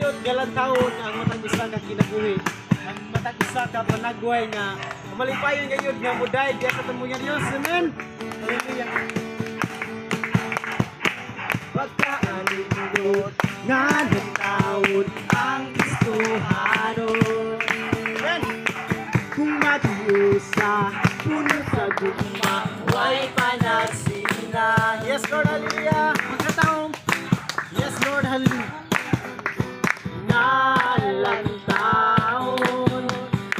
Pagkaanindot nga lantawon ang matag usa ka kinabuhi, ang matag usa ka panagway nga malipayon gayud nga muday diya sa atong Dios. Amen. Hallelujah. Pagkaanindot nga lantawon ang Kristohanon. Amen. Kung matiusa, puno sa gugma, way panagsina. Yes, Lord, hallelujah. Pagkatahom. Yes, Lord, hallelujah. Nalantawon,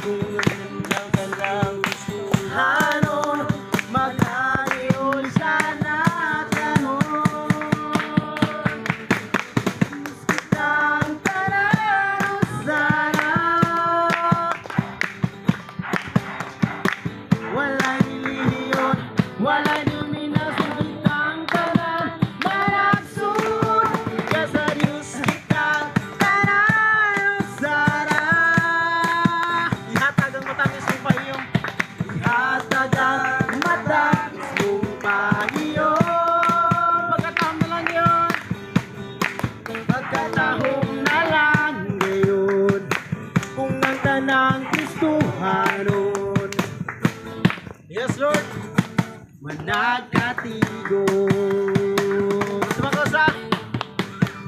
kung ang kanang Kristohanon, magkariyon siya na kanon. Kitang tanan sana. Walay relihiyon, walay dominasyon, kitang tanan managsud ka sa Diyos, kitang tanan sana. Ihatag ang matamis mong pahiyom. Ihatag ang matamis mong pahiyom. Pagkatahom na lang yun. Pagkatahom na lang ngayon, kung ang tanang Kristohanon. Yes, Lord. Managkatigo. Sumakosa.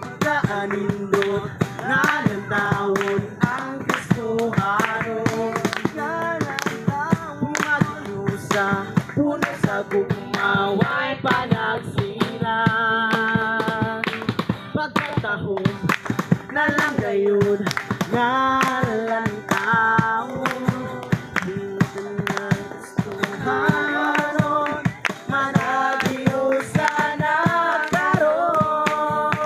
Pagkaanindot na lantawon ang Kristohanon. Magdusa, puno sa gugma, way panagsina. Pagkatahom na lang gayon nga lantawon. Kristohanon, managdiyosa na karon.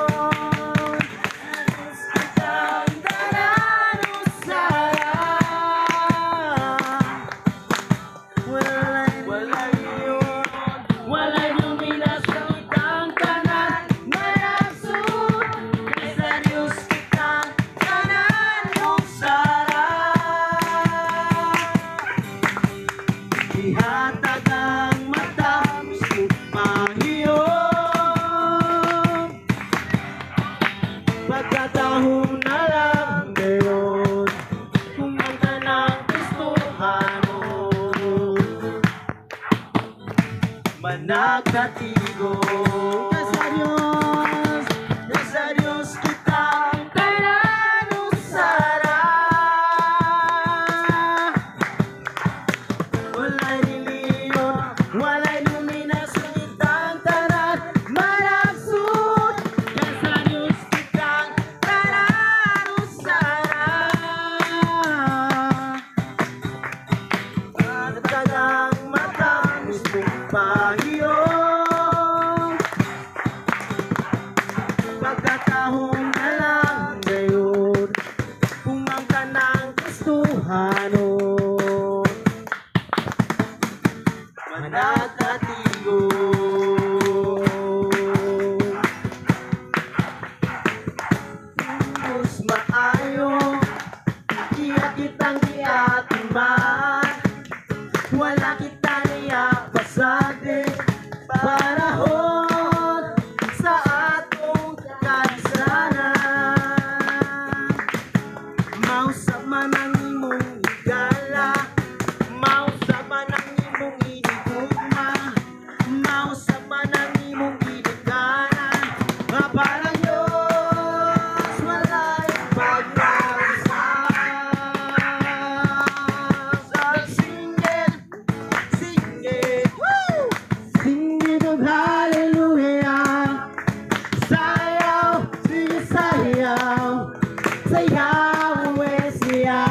Kitang tanan usara. Walay walay yun, walay lumilas kitang tanan managsud sa Diyos, kitang tanan usara. Ihatag ang matamis mong pahiyom. Pagkatahom na lang gayon, kung ang tanang Kristohanon managkatigo ka sa Diyos, sa Diyos kitang tanan usara. Walay relihiyon, walay luminas, kitang tanan managsud ka sa Diyos, kitang tanan usara. Ihatag ang matamis mong pahiyom. Pagkatahom na lang gayon, kung ang tanang Kristohanon managkatigo. Diyos maayo, iya kitang giatiman, wala kita niya pasagdi panahon sa atong kalisanan. Mausap man ang imong higala, mausap man ang imong inigugma, mausap man ang imong ginikanan, nga parang Diyos walay pagkausap. Sing it, sing it, woo! Sing it og hallelujah. Sayaw, sige sayaw, sayaw siya.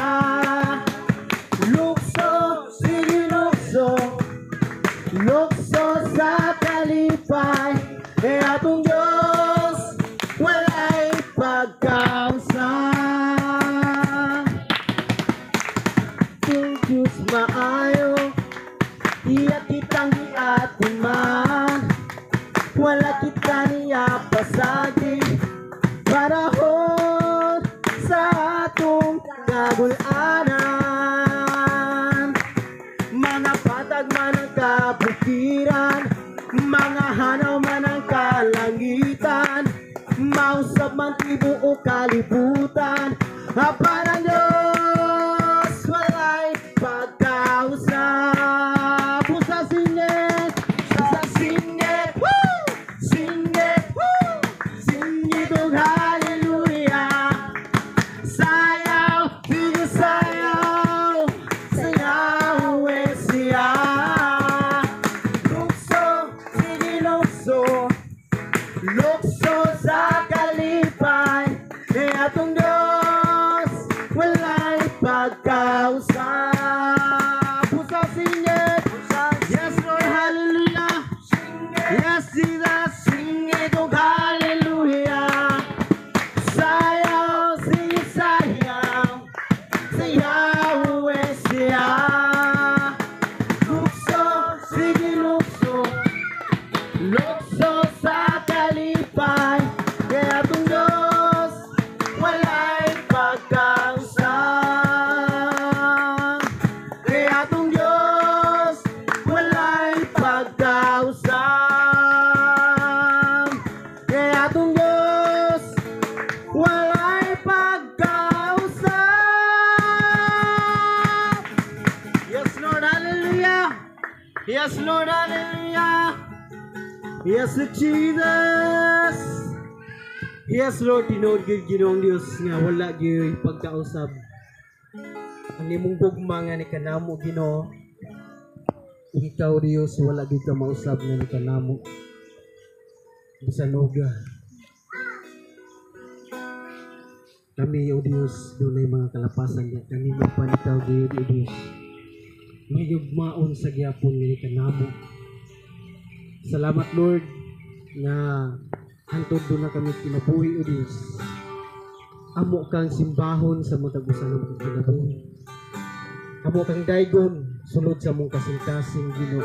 Lukso, sige lukso, lukso sa kalipay. E atong Diyos, walay pagkausap. Kung Diyos maayo, iya kitang giatiman, wala kita niya pasagi panahon sa atong kagulanan. Mga patag man ang kabukiran, mga hanaw man ang kalangitan, mausap man tibuok kalibutan. Kalibutan, apan ang Diyos walay pagkausap. Usa singit, sa singit, woo! Singit, woo! Singit og hallelujah. Sayaw, sige sayaw, sayaw eh siya. Lukso, sige lukso, lukso sa kalipay, kay atong Diyos walay pagkausap. Pusa singit, yes Lord, hallelujah. Yes Jesus, singit og hallelujah. Sayaw, sige sayaw, sayaw eh siya. Lukso, sige lukso, lukso sa kalipay, kay atong Diyos walay pagkausap. Kay atong Diyos walay pagkausap. Kay atong Diyos walay pagkausap. Yes Lord, hallelujah. Yes Lord, hallelujah. Yes Jesus. Yes Lord, tinuod gyud, Ginoong Dios, nga wala gyud pagkausap ang imong gugma nga ni kanamo, Ginoo. Ug ikaw, Dios, wala gyud ka mausab nga ni kanamo bisan uga. Kami, O Dios, dunay mga kalapasan nga kanimo pa ikaw gyud, O Dios. May gugmaon sa gyapon nga ni kanamo. Salamat, Lord, nga hantod duna kami kinabuhi, O Dios. Amo kang simbahon sa matag usa ng kinabuhi. Amo kang daygon sulod sa mong kasing-kasing, Ginoo.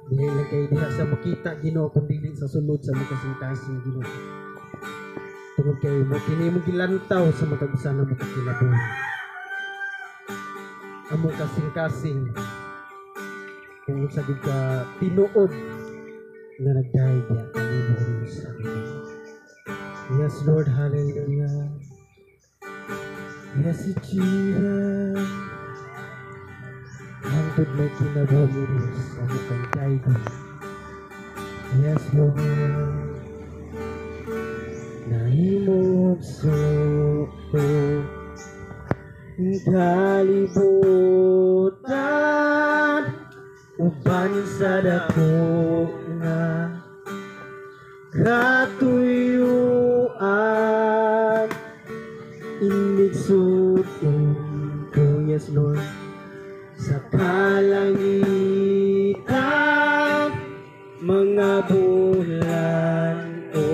Dili lang kay diha sa makita, Ginoo, kung dili sa sulod sa mong kasing-kasing, Ginoo. Tungod kay mo kini mo gilantaw sa matag usa ng kinabuhi. Among kasing-kasing kung sa gid ka tinuod nga nagdahig diha kanimo, Dios. Yes Lord, hallelujah. Yes Jesus. Hangtod may kinabuhi, Dios, amo kang daygon. Yes Lord. Nahimog ko kalibutan uban sa dako nga katuyuan, inigsuon ko, yes Lord, sa kalangitan, mga bulan o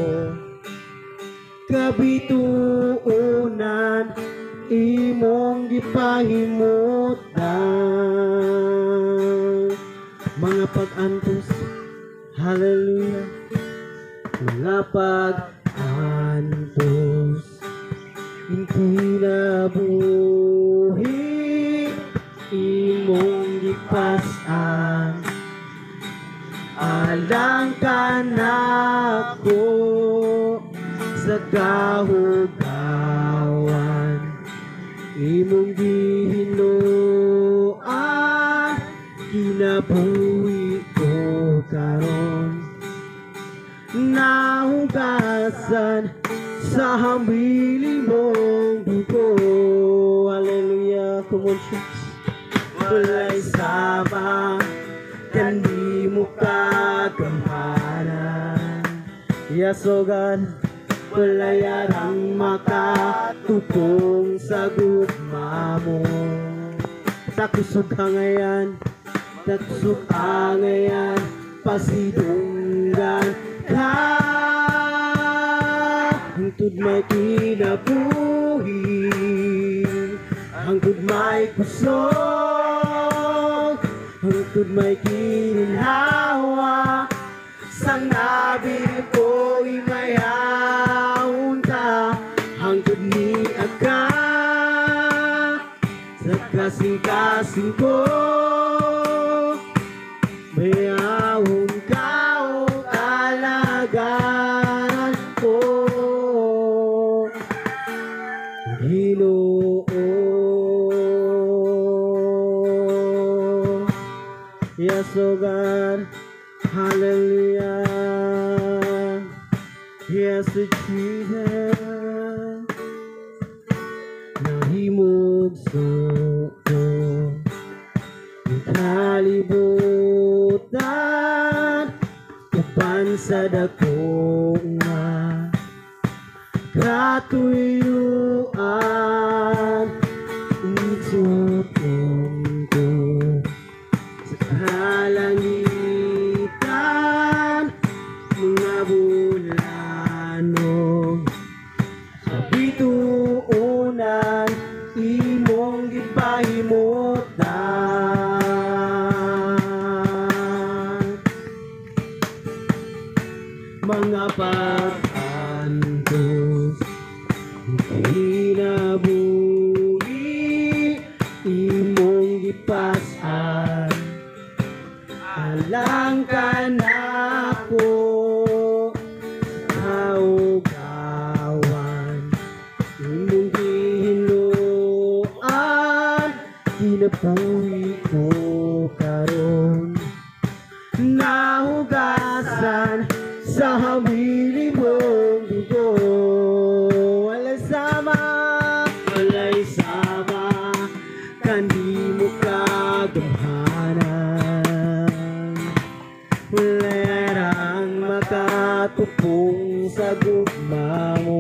kabituonan imong gipahimutan. Mga pag-antos, hallelujah, mga pag-antos in kinabuhi imong gipas-an alang kanako sa kahugawan, imong gihinuan kinabuhi ko karon, nahugasan sa hamili mong dugo. Hallelujah. Come on, church. Walay sama kandi mo kagampanan. Yes, oh God. Walay arang makatupong sa gugma mo. Takusog hangayan, takusog hangayan, pasidunggan ka. Hangtod may kinabuhi, hangtod may kusog, hangtod may kininhawa, sa nabilin ko imayahon ka, hangtod ni aga sa kasing-kasing ko. Mayahon ka o alagaran ko. Ginoo. Yes, oh God, hallelujah. Yes, Jesus. Nahimugso ko ang kalibutan upan sa dako nga katuyuan, Itsutong ko sa kalangitan, mga bulanog sa bituonan, imong gipahimutan. Mga pag-antos, kinabuhi, imong gipas-an, alang kanako kaugawan, imong gihinloan, kinabuhi ko karon, nahugasan sa hamili mong dugo. Walay sama, walay sama, kandi mo kagamhanan. Walay rang makatupong sa gugma mo.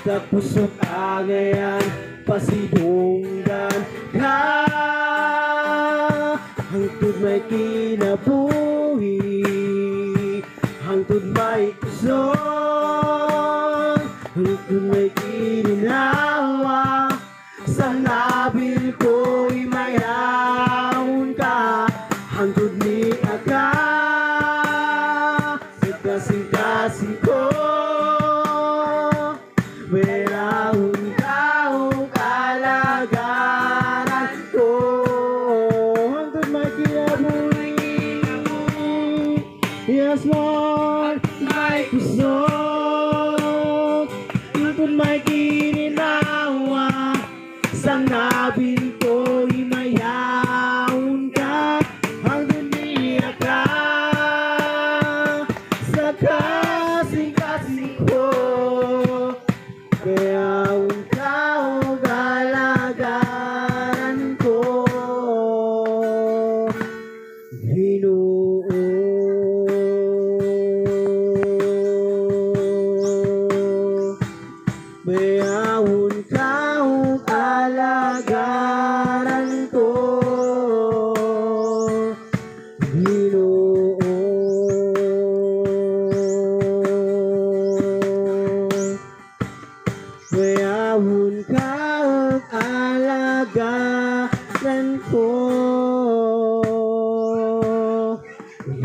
Sa pusok angayan, pasidunggan ka, hangtod may kinabuhi, hangtod may kusog, hangtod may kininawa, sa nabil ko'y mayroon ka, hangtod ni aga, sa kasing-kasing ko, mayroon ka o kalagaran ko, hangtod may kinabuhi. Yes, Lord, may kusog, hangtod may kininawa, sa nabil ko'y mayaon ka, hangtod niya ka, sa kasing-kasing ko, kayaon ka o galagaran ko, Ginoo. Mayawon ka o alagaran ko, Ginoo. Mayawon ka o alagaran ko,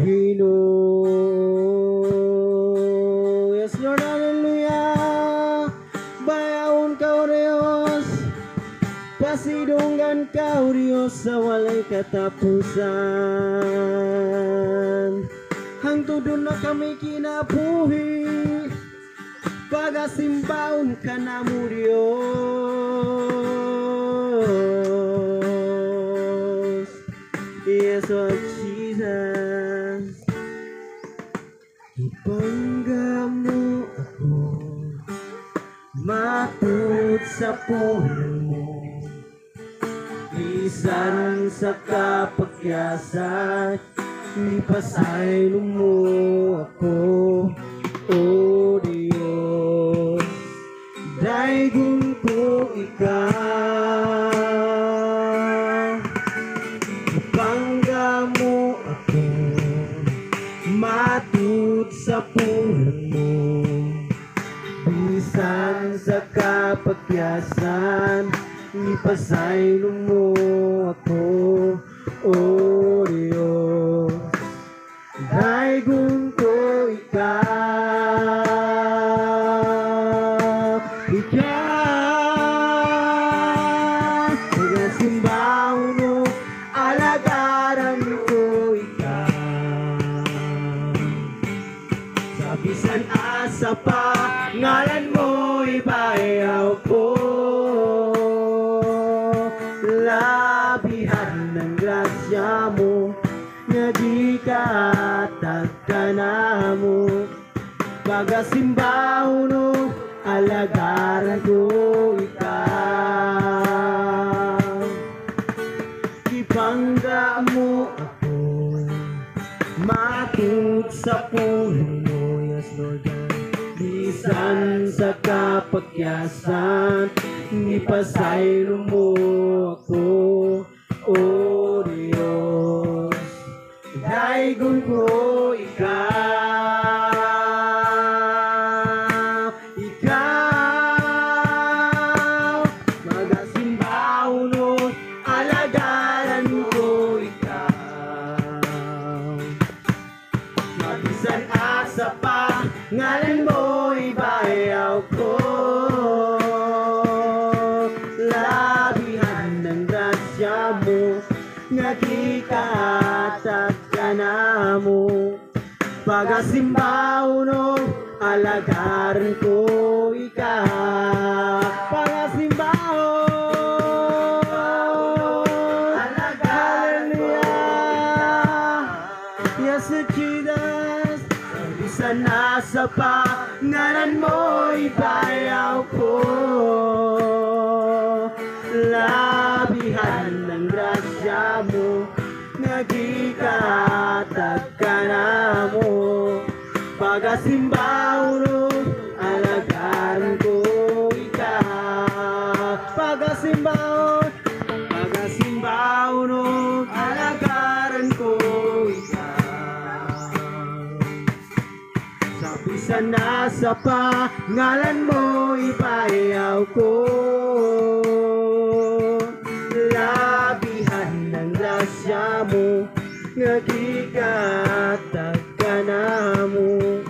Ginoo. Yes, Lord, hallelujah. Bayawon ka, O Diyos, pasidunggan ka, O Diyos, sa walay katapusan. Hangtod doon na kami kinabuhi, pagasimbaon ka na mo, Diyos. Yes, Lord Jesus. Ipangga mo ako, matud sa puno mo, bisan sa kapagyasan, ipasaylo mo ako, O Diyos. Daygon ko ikaw, ipangga mo ako, matud sa puno mo, bisan sa kapagyasan, ipasaylo mo ako, O Diyos. Daygon ko ikaw, ikaw, tagasimbahon o alagaran ko ikaw, sa bisan asa pa ngalan mo. ibayaw ko. Labihan ng grasya mo nga gikahatag kanamo. Pagasimbaon o alagaran ko ikaw. Ipangga mo ako matud sa pulong mo. Yes, Lord God. Bisan sa kapakyasan, ipasaylo mo ako, O Diyos. Daigon ko ikaw, ikaw. Magasimbaon o alagaran ko ikaw. Mabisan asa pa, ngalan mo ibayaw ko. Labihan ng grasya mo nga gikahatag kanamo. Pagasimbaon o alagaran ko ikaw. Pagasimbaon, Alagaran ko. Hallelujah. Yes, Jesus. Bisan nasa pa, ngalan mo ibayaw ko. Labihan ng grasya mo nga gikahatag kanamo. Pagasimbaon o alagaran ko ikaw. Pagasimbaon, pagasimbaon o alagaran ko ikaw. Sa bisan nasa pa, ngalan mo ibayaw ko. Labihan ng grasya mo nga gikahatag kanamo.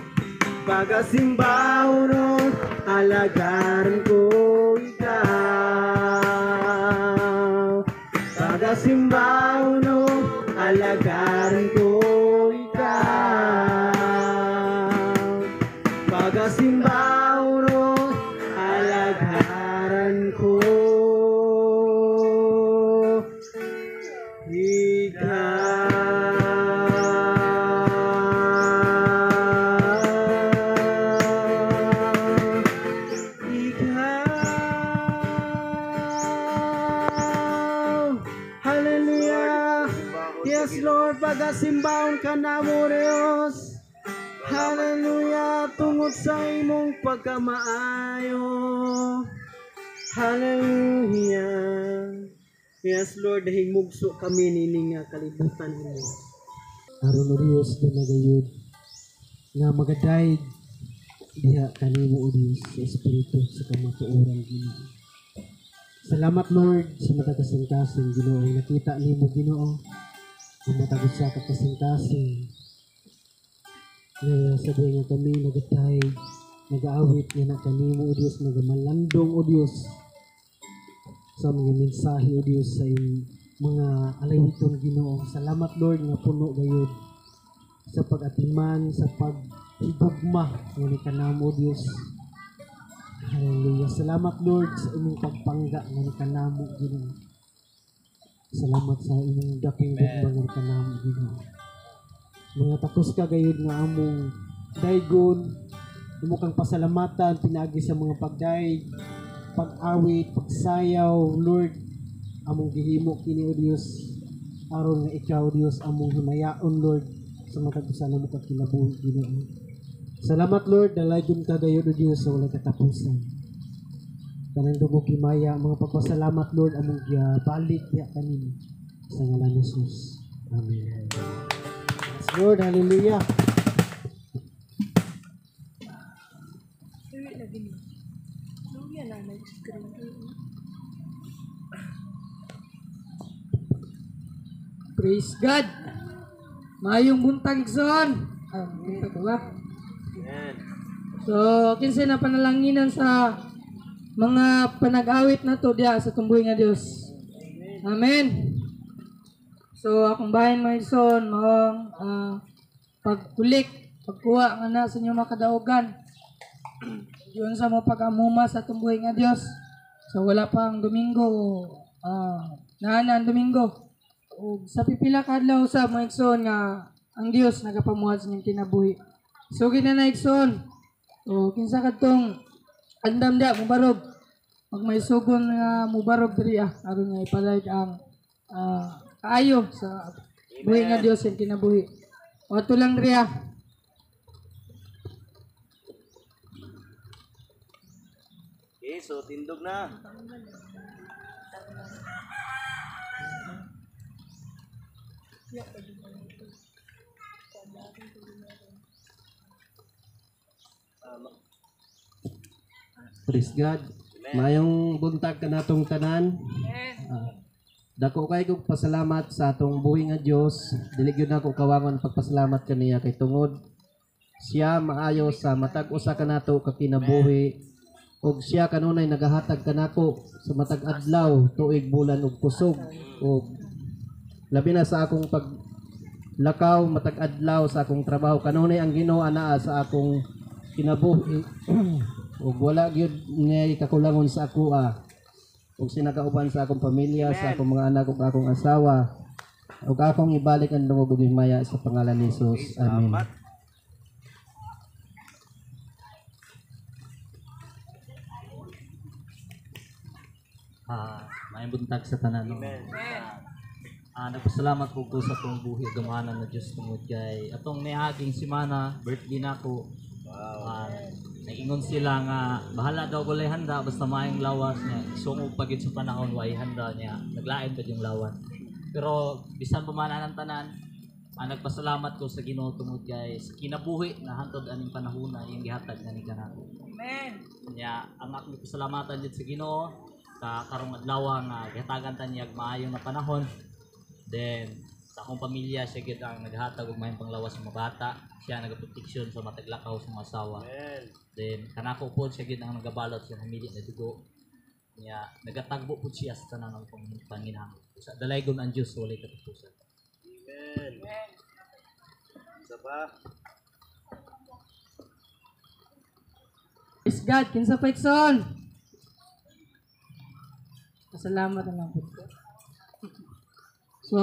Pagasimbaon o alagaran ko ikaw. Pagasimbaon o alagaran ko ikaw. Pagasimbaon o alagaran ko ikaw. Ikaw. Hallelujah. Yes, Lord, pagasimbaon ka na mo, Diyos. Hallelujah, tungod sa imong pagkamaayo. Hallelujah. Yes, Lord, dahil mugso kami nini nga kalibutan imo. Aron, O Dios, dunagayod nga magadayeg diha kanimo, O Dios, sa espiritu sa kamatuoran, Ginoo. Salamat, Lord, sa matag kasing-kasing, Ginoo. Nakita nimo, Ginoo, ang matag usa ka kasing-kasing nga sa diha nga kami nagatay, nagaawit nga na kanimo, O Dios, nagamalandong, O Dios, sa mga mensahe, O Dios, sa imong mga alawiton, Ginoo. Salamat, Lord, nga puno gayud sa pag-atiman, sa paghigugma nga ni kanamo, O Dios. Hallelujah. Salamat, Lord, sa imong pagpangga nga ni kanamo, Ginoo. Salamat sa imong dakong gugma nga ni kanamo, Ginoo. Mga takos ka gayud nga among daygon, imo kang pasalamatan pinaagi sa mga pagdayeg, pag-awit, pagsayaw, Lord. Among gihimo kini, O Dios, aron nga ikaw, Dios, among himayaon, Lord, sa matag usa namo ka kinabuhi, Ginoo. Salamat, Lord, dalaygon ka gayud, O Dios, sa walay katapusan. Kanang dugog himaya, mga pagpasalamat, Lord, among gibalik diha kanimo sa ngalan ni Jesus. Amen. Yes, Lord, hallelujah. Luwi lagi ni. Luwi na nag-screen. Praise God. Maayong buntag, igsoon. Ah, buntag ba? So, kinsa na panalanginan sa mga panag-awit na to diya sa tumbuhi nga Dios. Amen. So, akong bahin, mga igsoon, maong pagkulik, pagkuha nga na sa inyong makadaugan. Giunsa mo pag-amuma sa atong buhi nga Dios. So wala pa ang Domingo, naa na ang Domingo. Ug sa pipila ka adlaw sa mga igsoon nga ang Dios nagapamuhat sa inyong kinabuhi. So gina na, igsoon. O kinsa kadtong andam dia mubarog, magmaysugon nga mubarog diri aron nga ipalayag ang kaayo sa buhi nga Dios sa kinabuhi. Wato lang diri ah. Okay, so tindog na. Praise God. Mayong buntag kanatong tanan. Dako kay kog pasalamat sa atong buhi nga Dios. Dili gyud nako kawangon pagpasalamat kaniya kay tungod siya maayo sa matag usa kanato ka kinabuhi ug siya kanunay nagahatag kanako sa matag adlaw, tuig, bulan ug kusog, ug labi na sa akong pag lakaw matag adlaw sa akong trabaho, kanunay ang Ginoo anaa sa akong kinabuhi ug wala gyud niya kakulangon sa akoa ug sinakauban sa akong pamilya, sa akong mga anak ug akong asawa, ug akong ibalik ang dungog ug himaya sa pangalan ni Jesus. Amen. Salamat. Maayong buntag sa tanan, no. Amen. Nagpasalamat ko sa atong buhi gamhanan na Dios tungod kay atong niaging semana, birthday nako. Wow. Nag-ingon sila nga bahala daw walay handa basta maayong lawas niya. Sungog pa gid sa panahon way handa niya. Naglain pa yung lawas. Pero bisan pa man ang tanan, nagpasalamat ko sa Ginoo tungod kay sa kinabuhi na hantod aning panahon na iyang gihatag na ni kanako. Amen. Nya ang akong pasalamatan jud sa Ginoo sa karong adlaw nga gihatagan ta niya og maayo na panahon. Then sa akong pamilya, siya gid ang naghatag og maayong panglawas sa mga bata. Siya nagaproteksyon sa matag lakaw sa mga asawa. Amen. Then kanako pod, siya gid ang nagabalot sa pamilya na dugo. Nya nagatagbo pod siya sa tanan ng panginahanglan. Sa dalaygon ang Dios walay katapusan. Amen. Isa pa. Praise God. Kinsa pa, igsoon? Pasalamat na lang po. So,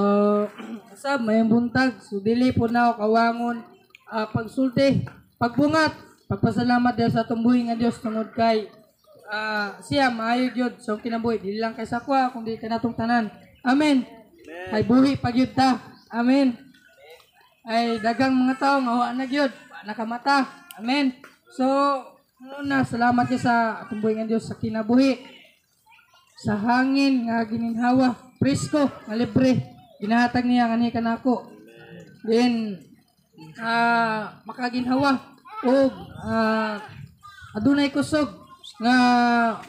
sab mayong buntag. So, dili po na ako kawangon pagsulti, pagbungat, pagpasalamat diha sa atong buhi nga Dios tungod kay siya maayo gyud sa so, kinabuhi. Dili lang kay sakwa kundi kanatong tanan. Amen. Ay buhi pa gyud ta. Amen. Ay dagang mga tao nga wa na gyud, wa nakamata. Amen. So, una, salamat kay sa atong buhi nga Dios sa kinabuhi. Sa hangin nga gininhawa, presko nga libre, ginahatag niya nganhi kanako. Then makaginhawa og adunay kusog nga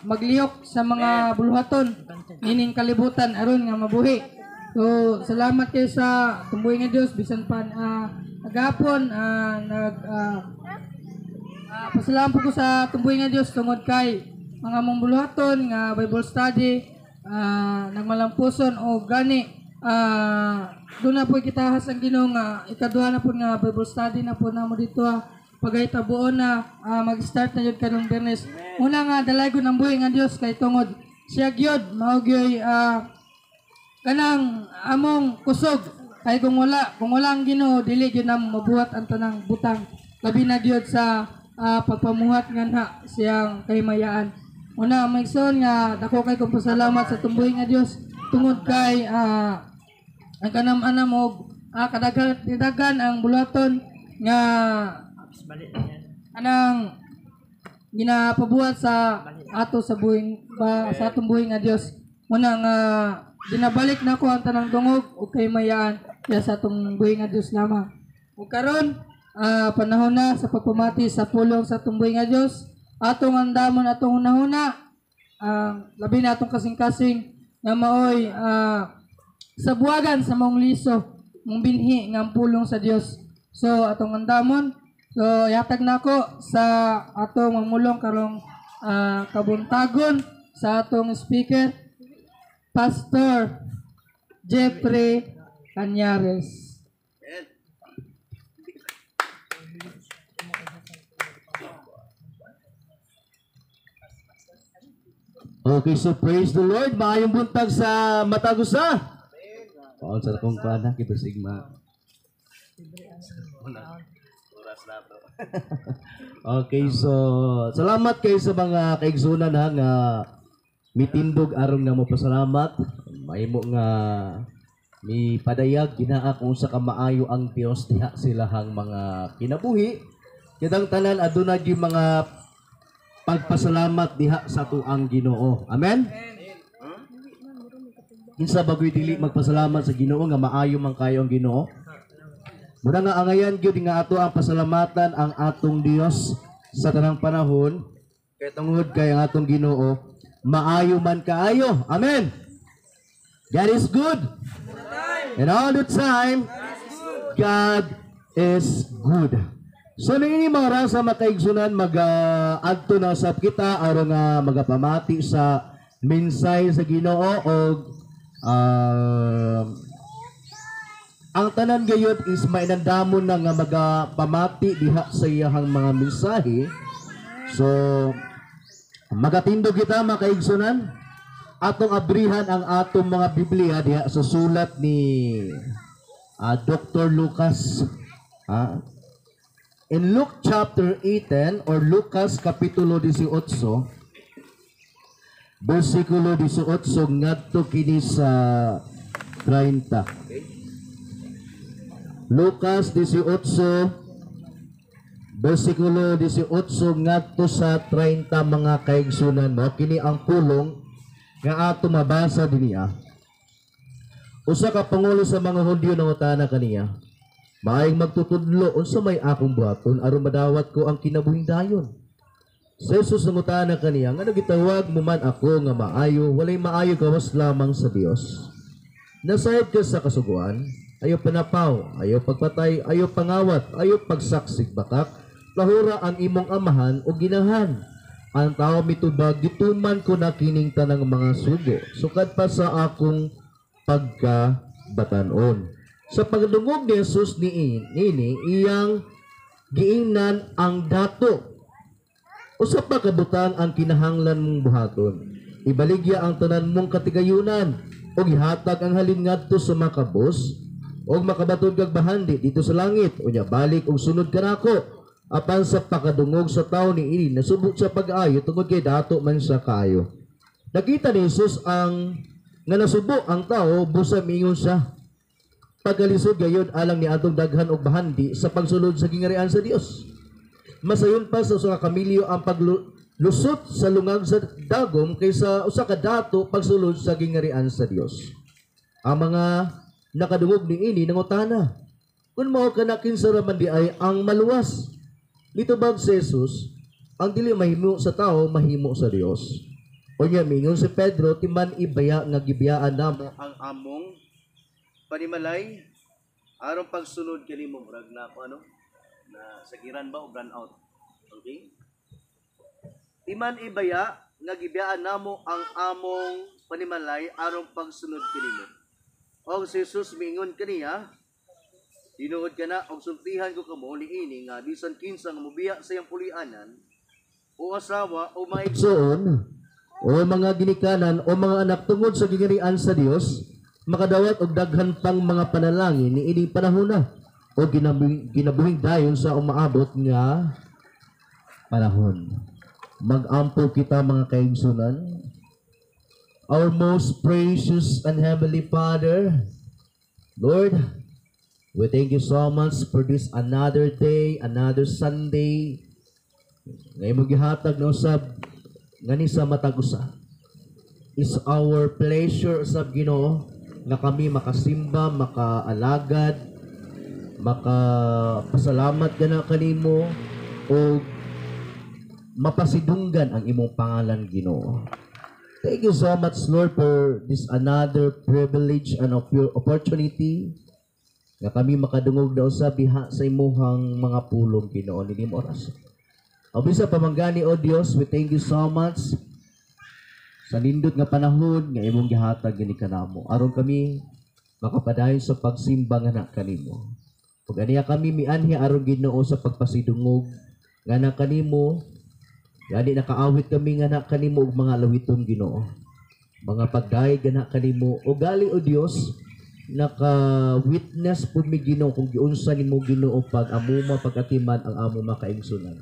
maglihok sa mga buluhaton nining kalibutan aron nga mabuhi. So salamat kay sa atong buhi nga Dios bisan pa agapon nag pasalamat po ko sa atong buhi nga Dios tungod kay mga mong buluhaton nga Bible study nagmalampuson o gani doon na po kita ang Ginoo nga ikaduha na po nga Bible study na po namo dito pagahitabuon na mag-start na yun karong Biyernes. Una nga dalaygon ang buhi nga Dios kay tungod siya gyud mao gyoy kanang among kusog, kay kung wala ang Ginoo, dili gyud namo mabuhat ang tanang butang, labi na gyud sa pagpamuhat nganha siyang kahimayaan. Una, mga igsoon, nga dako kay kong pasalamat sa atong buhi nga Dios tungod kay ang kanam-anam og kadaghan ang buluhaton nga anang ginapabuhat sa ato sa buhing ba, sa atong buhi nga Dios. Muna nga ginabalik nako ang tanang dungog ug kahimayaan kaya sa atong buhi nga Dios lamang. Ug karon panahon na sa pagpamati sa pulong sa atong buhi nga Dios. Atong andamon atong hunahuna ang labi na atong kasing-kasing nga maoy sa buwagan sa mong liso, mong binhi nga ang pulong sa Dios. So atong andamon. So yatag nako sa atong mamulong karong kabuntagon, sa atong speaker, Pastor Jeffrey Canyares. Amen. Okay, so praise the Lord. Maayong buntag sa matag usa. Paon sa akong kuan ha, kibasigma. Oras na to. Okay, so salamat kay sa mga kaigsunan ha nga mitindog aron nga mopasalamat. Mahimo nga mi padayag ginaa kung sa kamaayo ang Dios diha silahang mga kinabuhi. Kitang tanan aduna gyud mga pagpasalamat diha sa tuang Ginoo. Amen. Kinsa bagoy dili magpasalamat sa Ginoo nga maayo man kayo ang Ginoo? Muna nga angayan gyud nga ato ang pasalamatan ang atong Dios sa tanang panahon kay tungod kay ang atong Ginoo maayo man kaayo. Amen. God is good. And all the time, God is good. So niini mga rasa makaigsunan, mag-adto na usab kita aron nga magapamati sa minsay sa Ginoo og ang tanan gayud is mainandamon na nga magapamati diha sa iyahang mga mensahe. So magatindog kita, makaigsunan, atong abrihan ang atong mga Biblia diha sa sulat ni Dr. Lucas. In Luke chapter 18 or Lucas kapitulo 18 versikulo 18 ngadto kini sa 30. Lucas 18 versikulo 18 ngadto sa 30, mga kaigsunan mo kini ang pulong nga ato mabasa dinhiya. Usa ka pangulo sa mga Hudyo nangutana kaniya, "Maayong magtutudlo, unsa may akong buhaton aron madawat ko ang kinabuhing dayon?" Si Jesus nangutana kaniya, "Ngano gitawag mo man ako nga maayo? Walay maayo gawas lamang sa Dios. Nasayod ka sa kasuguan: ayaw panapaw, ayaw pagpatay, ayaw pangawat, ayaw pagsaksig bakak, lahura ang imong amahan o ginahan." Ang tao mitubag, "Gituman ko na kining tanang mga sugo sukad pa sa akong pagkabatanon." Sa pagdungog ni Jesus ni ini, iyang giingnan ang dato, "Usa pa ka butang ang kinahanglan mong buhaton. Ibaligya ang tanan mong katigayunan ug ihatag ang halin ngadto sa makabos ug makabaton kag bahandi dito sa langit. Unya balik ug sunod kanako." Apan sa pakadungog sa tawo ni ini, nasubo sa pag-ayo tungod kay dato man siya kaayo. Nakita ni Jesus ang nga nasubo ang tao, busa miingon siya, "Pagkalisod gayud alang ni atong daghan og bahandi sa pagsulod sa gingarian sa Dios. Masayon pa sa usa ka kamilyo ang paglusot sa lungag sa dagom kaysa usa ka dato pagsulod sa gingarian sa Dios." Ang mga nakadungog niini nangutana, "Kung mao kana, kinsa ra man di ay ang maluwas?" Mitubag si Jesus, "Ang dili mahimo sa tao, mahimo sa Dios." Unya mingon si Pedro, "Timan ibaya nga gibiyaan namo ang among panimalay aron pagsunod kanimo." Murag na ako ano na sagiran ba o brownout. Okay, timan ibaya nga gibiyaan namo ang among panimalay aron pagsunod kanimo. Og si Jesus miingon kaniya, "Tinuod kana og sultihan ko kamo niini nga bisan kinsa nga mobiya sa iyang pulianan o asawa o mga igsoon o mga ginikanan o mga anak tungod sa gingarian sa Dios, makadawat og daghan pang mga panalangin niining panahona o kinabuhing dayon sa umaabot nga panahon." Mag-ampo kita, mga kaigsunan. Our most precious and heavenly Father, Lord, we thank you so much for this another day, another Sunday nga imong gihatag na usab ngani sa matag usa. It's our pleasure usab, Ginoo, nga kami makasimba, makaalagad, makapasalamat gana kanimo o mapasidunggan ang imong pangalan, Ginoo. Thank you so much, Lord, for this another privilege and of your opportunity nga kami makadungog daw sa biha sa imuhang mga pulong, Ginoo, nining oras. O bisa pamanggani, O Dios, we thank you so much sa nindot nga panahon nga imong gihatag gini kanamo aron kami makapadayon sa pagsimba nga na kanimo. Ug aniya kami mianhi aron, Ginoo, sa pagpasidungog nga na kanimo. Gani nakaawit kami nga na kanimo og mga lawiton, Ginoo. Mga pagdayeg nga na kanimo o gali, o Dios, naka-witness pud mi, Ginoo, kung giunsa nimo, Ginoo, pag amuma pagatiman ang amo makaigsunan.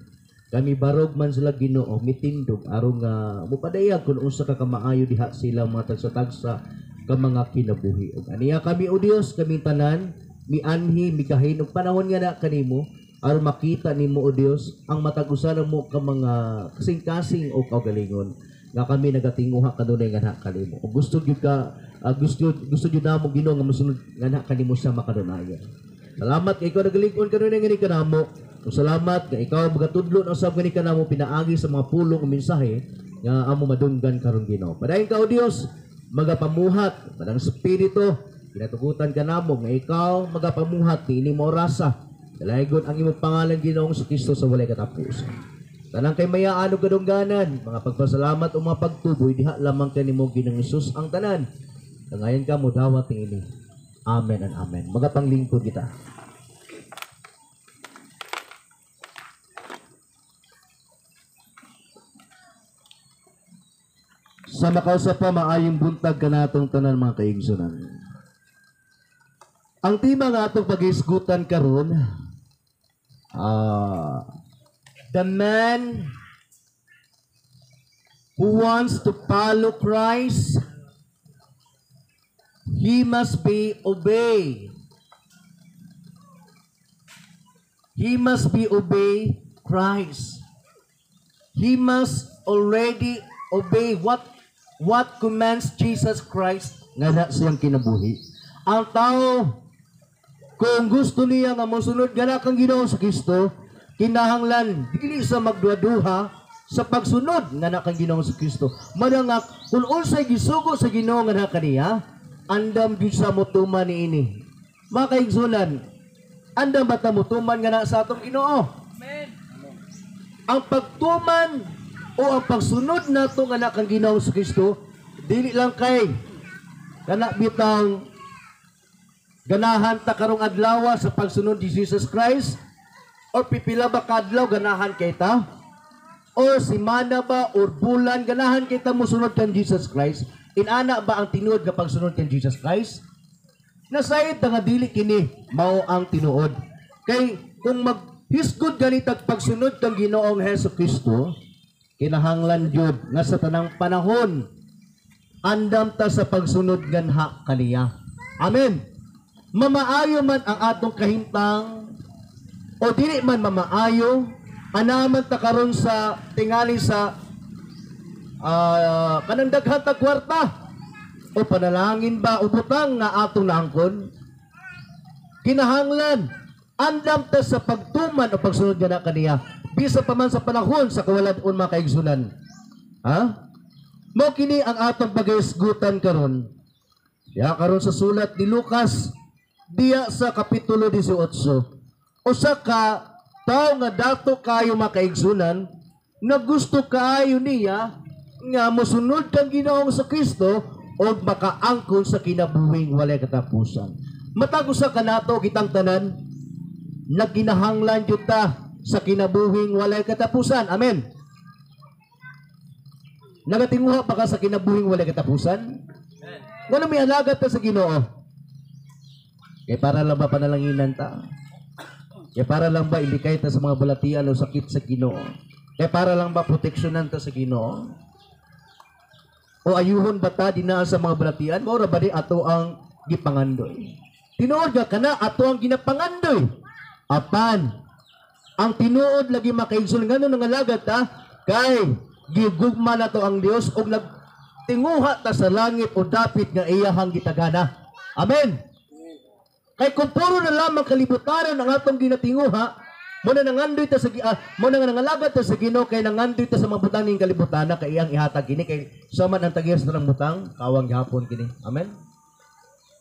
Kami barog man sila, Ginoo, mitindog aron nga mopadayag kung unsa ka kamaayo diha sila mga tagsa-tagsa ka mga kinabuhi. Ug aniya kami, o Dios, kami tanan mianhi mikahin og panahon nga na kanimo aron makita nimo, o Dios, ang matag usa mo ka mga kasing-kasing o kaugalingon nga kami nagatinguha kanunay nga na kanimo. Ug gusto gyud ka gusto gusto gyud namo, Ginoo, nga mosunod nga na kanimo sa makanunayan. Salamat kay ikaw nagalig-on kanunay nga ni kanamo. Ug salamat nga ikaw magatudlo na usab gani kanamo pinaagi sa mga pulong ug mensahe nga amo madunggan karon, Ginoo. Padayon ka, o Dios, magapamuhat Banang Espiritu, ginatugutan ka namo nga ikaw magapamuhat niini mo orasa. Dalaygon ang imong pangalan, Ginoong Kristo, sa walay katapusan. Tanang kay mayaan og kadungganan, mga pagpasalamat o mga pagtuboy diha lamang kanimo, Ginoong Hesus, ang tanan. Kangayan ka mo dawat niini. Amen and amen. Mga panglingkod kita. Sa makausa pa, maayong buntag kanatong tanan, mga kaigsunan. Ang tema nga atong paghisgutan karon, the man who wants to follow Christ, he must be obey. He must be obey Christ. He must already obey what commands Jesus Christ nga na siyang kinabuhi. Ang tao, kung gusto niya nga mosunod nga na kang Ginoo sa Kristo, kinahanglan dili sa magduha-duha sa pagsunod nga na kang Ginoo sa Kristo. Mao nga kung unsay gisugo sa Ginoo nga na kaniya, andam gyud sa motuman niini. Mga kaigsunan, andam ba ta motuman nga na sa atong Ginoo? Amen. Ang pagtuman o ang pagsunod nato nga na kang Ginoo sa Kristo, dili lang kay kana bitang ganahan ta karong adlaw sa pagsunod ni Jesus Christ, or pipila ba kadlaw ganahan kay ta, or semana ba or bulan ganahan kay ta mosunod kan Jesus Christ. Inana ba ang tinuod nga pagsunod kan Jesus Christ? Nasayod ta nga dili kini mao ang tinuod. Kay kung maghisgod ganitag pagsunod kang Ginoong Hesus Kristo, kinahanglan gyud nga sa tanang panahon andam ta sa pagsunod ganha kaniya. Amen. Mamaayo man ang atong kahimtang o dili man mamaayo, anaman ta karon sa tingali sa kanang daghan ta kwarta o panalangin ba o butang nga atong naangkon, kinahanglan andam ta sa pagtuman o pagsunod nga na kaniya bisa pa man sa panahon sa kawalad-on, mga kaigsunan. Ha? Mao kini ang atong paghisgutan karon. Diya karon sa sulat ni Lucas diya sa kapitulo 18. Usa ka tawo nga dato kayo, mga kaigsunan, na gusto kaayo niya nga mosunod kang Ginoong sa Kristo og makaangkon sa kinabuhing walay katapusan. Matag usa kanato kitang tanan nagkinahanglan jud ta sa kinabuhing walay katapusan. Amen. Nagatinguha pa ka sa kinabuhing walay katapusan? Ngano may alagad ta sa Ginoo? Kay para lang ba panalanginan ta? Kay para lang ba ilikay ta sa mga balatian o sakit sa Ginoo? Kay para lang ba proteksyonan ta sa Ginoo? O ayuhon ba ta dinaa sa mga balatian? Mao ra ba di ato ang gipangandoy? Tinuod ka kana ato ang ginapangandoy. Apan ang tinuod lagi, makaigsoon, ngano nangalagad ta, kay gigugma na to ang Dios og nagtinguha ta sa langit o dapit nga iyahang gitagana. Amen. Kay kung puro na lamang kalibutanon ang atong ginatinguha, mo na nangandoy ta sa mo na nga nangalagad ta sa Ginoo kay nangandoy ta sa mga butang ning kalibutan kay iyang ihatag kini, kay sama ang tagiyas sa tanang butang kawang gihapon kini. Amen.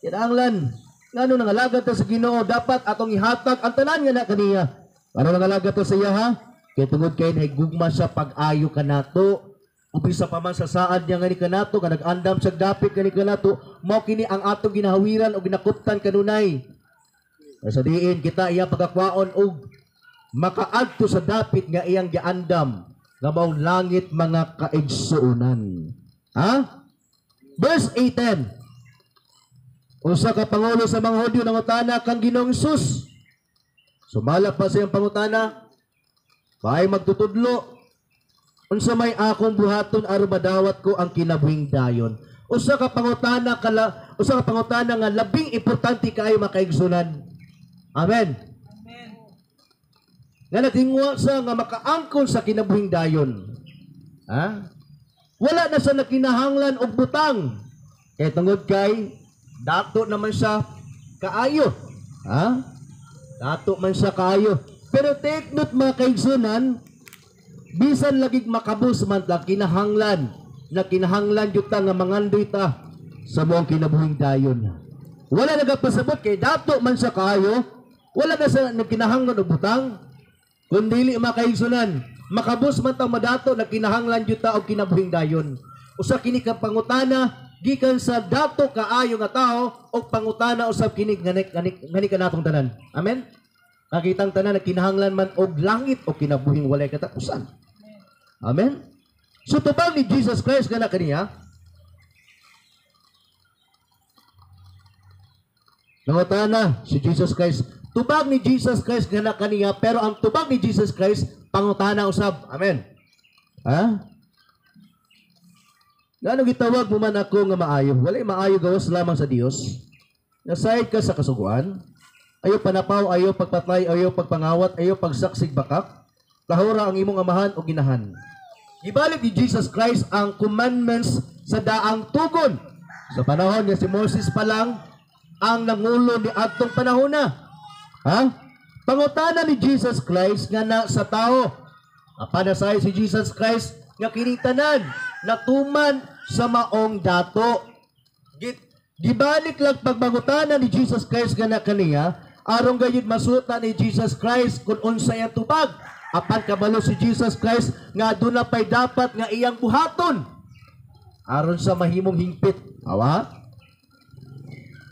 Kinahanglan ngano nangalagad ta sa Ginoo, dapat atong ihatag ang tanan nga na kaniya. Ano nangalagad ta sa iya, ha? Kay tungod kay nahigugma siya pag-ayo kanato. Umpisa pa man sa saad niya ngani kanato, nga nag-andam sa dapit ngani kanato, mao kini ang atong ginahawiran o ginakuptan kanunay. Sa diin kita iya pagakwaon og makaadto sa dapit nga iyang giandam. Nga maong langit, mga kaigsuonan. Ha? Verse 18. Usa ka pangulo sa mga Hudyo nangutana kang Ginoong Hesus. Sumala pa sa iyang pangutana, "Baay magtutudlo, unsa may akong buhaton aron madawat ko ang kinabuhing dayon?" Usa ka pangutana nga labing importante kaayo, mga kaigsuonan. Amen. Nga nagtingwa sa nga makaangkon sa kinabuhing dayon. Ha? Wala na sa nakinahanglan og butang. Kay tungod kay dato naman siya kaayo. Ha? Dato man siya kaayo. Pero take note, mga kaigsunan, bisan lagig makabus man ta, kinahanglan na kinahanglan jud ta nga mangandoy ta sa moong kinabuhing dayon. Wala nagapasabot kay dato man siya kaayo, wala na sa nagkinahanglan og butang. Kung dili, mga kaigsunan, makabus man ta madato, nagkinahanglan jud ta og kinabuhing dayon. Usa kini ka pangutana gikan sa dato kaayo nga tao og pangutana usab kini ngani kanatong tanan. Amen. Kakitang tanan nagkinahanglan man og langit o kinabuhing walay katapusan. Amen. So tubag ni Jesus Christ kana kaniya, nangutana si Jesus Christ. Tubag ni Jesus Christ ngana kaniya, pero ang tubag ni Jesus Christ pangutana usab. Amen. Ha? Ngano gitawag mo man ako nga maayo? Walay maayo gawas lamang sa Dios. Nasayod ka sa kasuguan. Ayaw panapaw, ayaw pagpatay, ayaw pagpangawat, ayaw pagsaksig bakak. Tahura ang imong amahan o ginahan. Gibalik ni Jesus Christ ang commandments sa daang tugon. Sa panahon nga si Moses pa lang ang nangulo ni adtong panahon na. Ha? Pangutana ni Jesus Christ nga na sa tao. Apan nasay si Jesus Christ nga kining tanan natuman sa maong dato. Gibalik lang pagmangutana ni Jesus Christ nga na kaniya aron gayud masuta ni Jesus Christ kung unsay ang tubag. Apan kabalo si Jesus Christ nga aduna pay dapat nga iyang buhaton aron sa mahimong hingpit. Awa?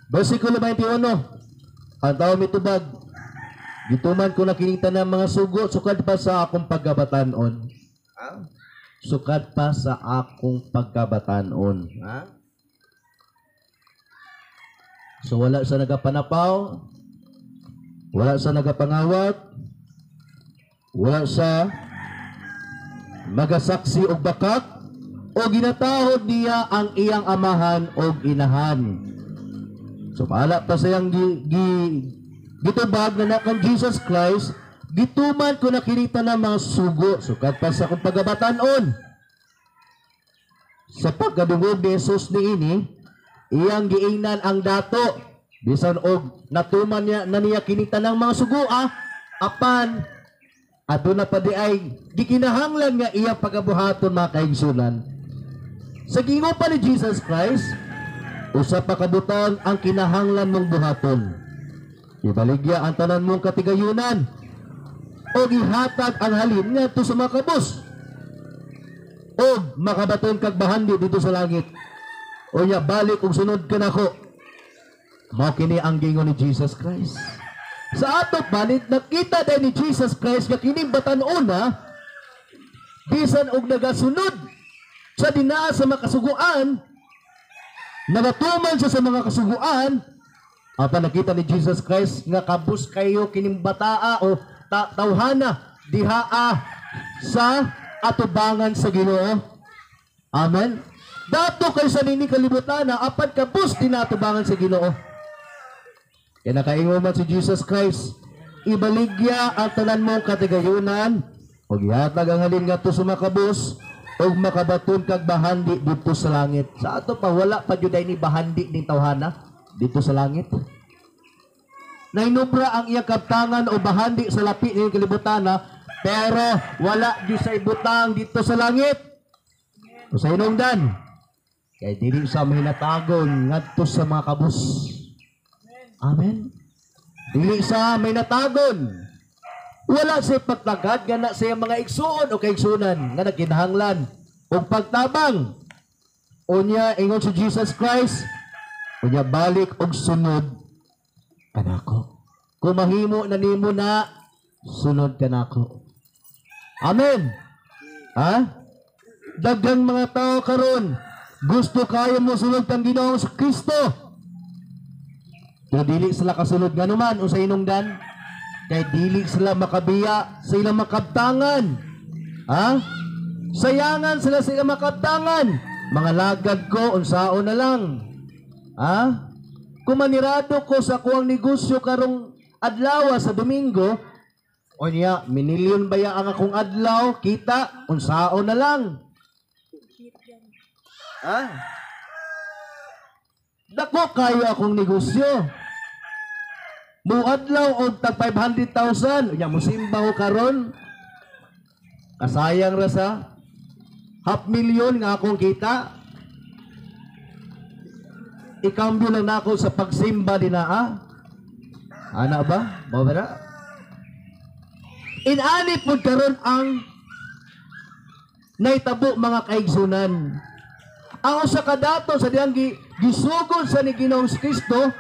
Versikulo 21. Ang tao mitubag, "Gituman ko na kining tanang mga sugo sukad pa sa akong pagkabatanon." Ha? Sukad pa sa akong pagkabatanon. Ha? So wala sa nagapanapaw, wala sa nagapangawat, wala sa magasaksi og bakak, o ginatahod niya ang iyang amahan o inahan. So paala pa sa iyang gitubag na na kang Jesus Christ, "Gituman ko na kini tanang mga sugo sukad pa sa akong pagkabatanon." Sa pagkadungog ni Jesus niini, iyang giingnan ang dato, bisan og natuman niya na niya kini tanang mga sugoa, apan aduna pa di ay gikinahanglan nga iyang pagabuhaton, mga kaigsunan. Sa gingo pa ni Jesus Christ, "Usa pa ka butang ang kinahanglan mong buhaton. Ibaligya ang tanan mong katigayunan o gihatag ang halin ngadto sa mga kabus o makabaton kag bahandi dito sa langit. Unya balik ug sunod ka nako." Mao kini ang gingon ni Jesus Christ. Sa ato balit nakita din ni Jesus Christ nga kining batan-ona, bisan og nagasunod sa dinaa sa mga kasuguan, nagatuman siya sa mga kasuguan, apan nakita ni Jesus Christ nga kabus kayo kining bataa o tawhana dihaa sa atubangan sa Ginoo. Amen. Dato kay sa nini kalibutan na apan kabus dinatubangan sa Ginoo. Kaya nakaingon man si Jesus Christ, "Ibaligya ang tanan mong katigayunan ug ihatag ang halin ngadto sa makabus ug makabaton kag bahandi didto sa langit." Sa ato pa wala pa jud ni bahandi ning tawhana didto sa langit. Nainubra ang iyang kaptangan o bahandi sa lapi ning kalibutan, pero wala jud sa ibutang didto sa langit. O sa hinungdan, kay dili sa mahinatagon ngadto sa mga kabus. Amen. Dili sa may natagon. Wala siya pagtagad nga na siya mga igsuon o kaigsunan nga nagkinahanglan og pagtabang. Unya ingon si Jesus Christ, "Unya balik og sunod kanako. Kung mahimo na nimo na, sunod kanako." Amen. Ha? Daghang mga tao karon gusto kayo mo sulod kang Ginoong Kristo. Pero dili sila kasulod nganuman o sa inungdan kay dili sila makabiya sa ilang makabtangan. Ha? Sayangan sila sa ilang makabtangan. Mga lagad ko unsaon na lang. Ha? Kung manirado ko sa kuang negosyo karong adlaw sa Domingo, o niya, minilyon ba ya ang akong adlaw, kita, unsaon na lang. Ha? Dako kayo akong negosyo. Muadlaw og tag 500,000. Unya musimba ko karon. Kasayang ra sa half million nga akong kita. Ikambyo lang nako sa pagsimba dinaa. Ana ba? Mao ba na? Inani pud karon ang naitabo, mga kaigsunan. Ang usa ka dato sa diyang gisugod sa ni Ginoong Kristo,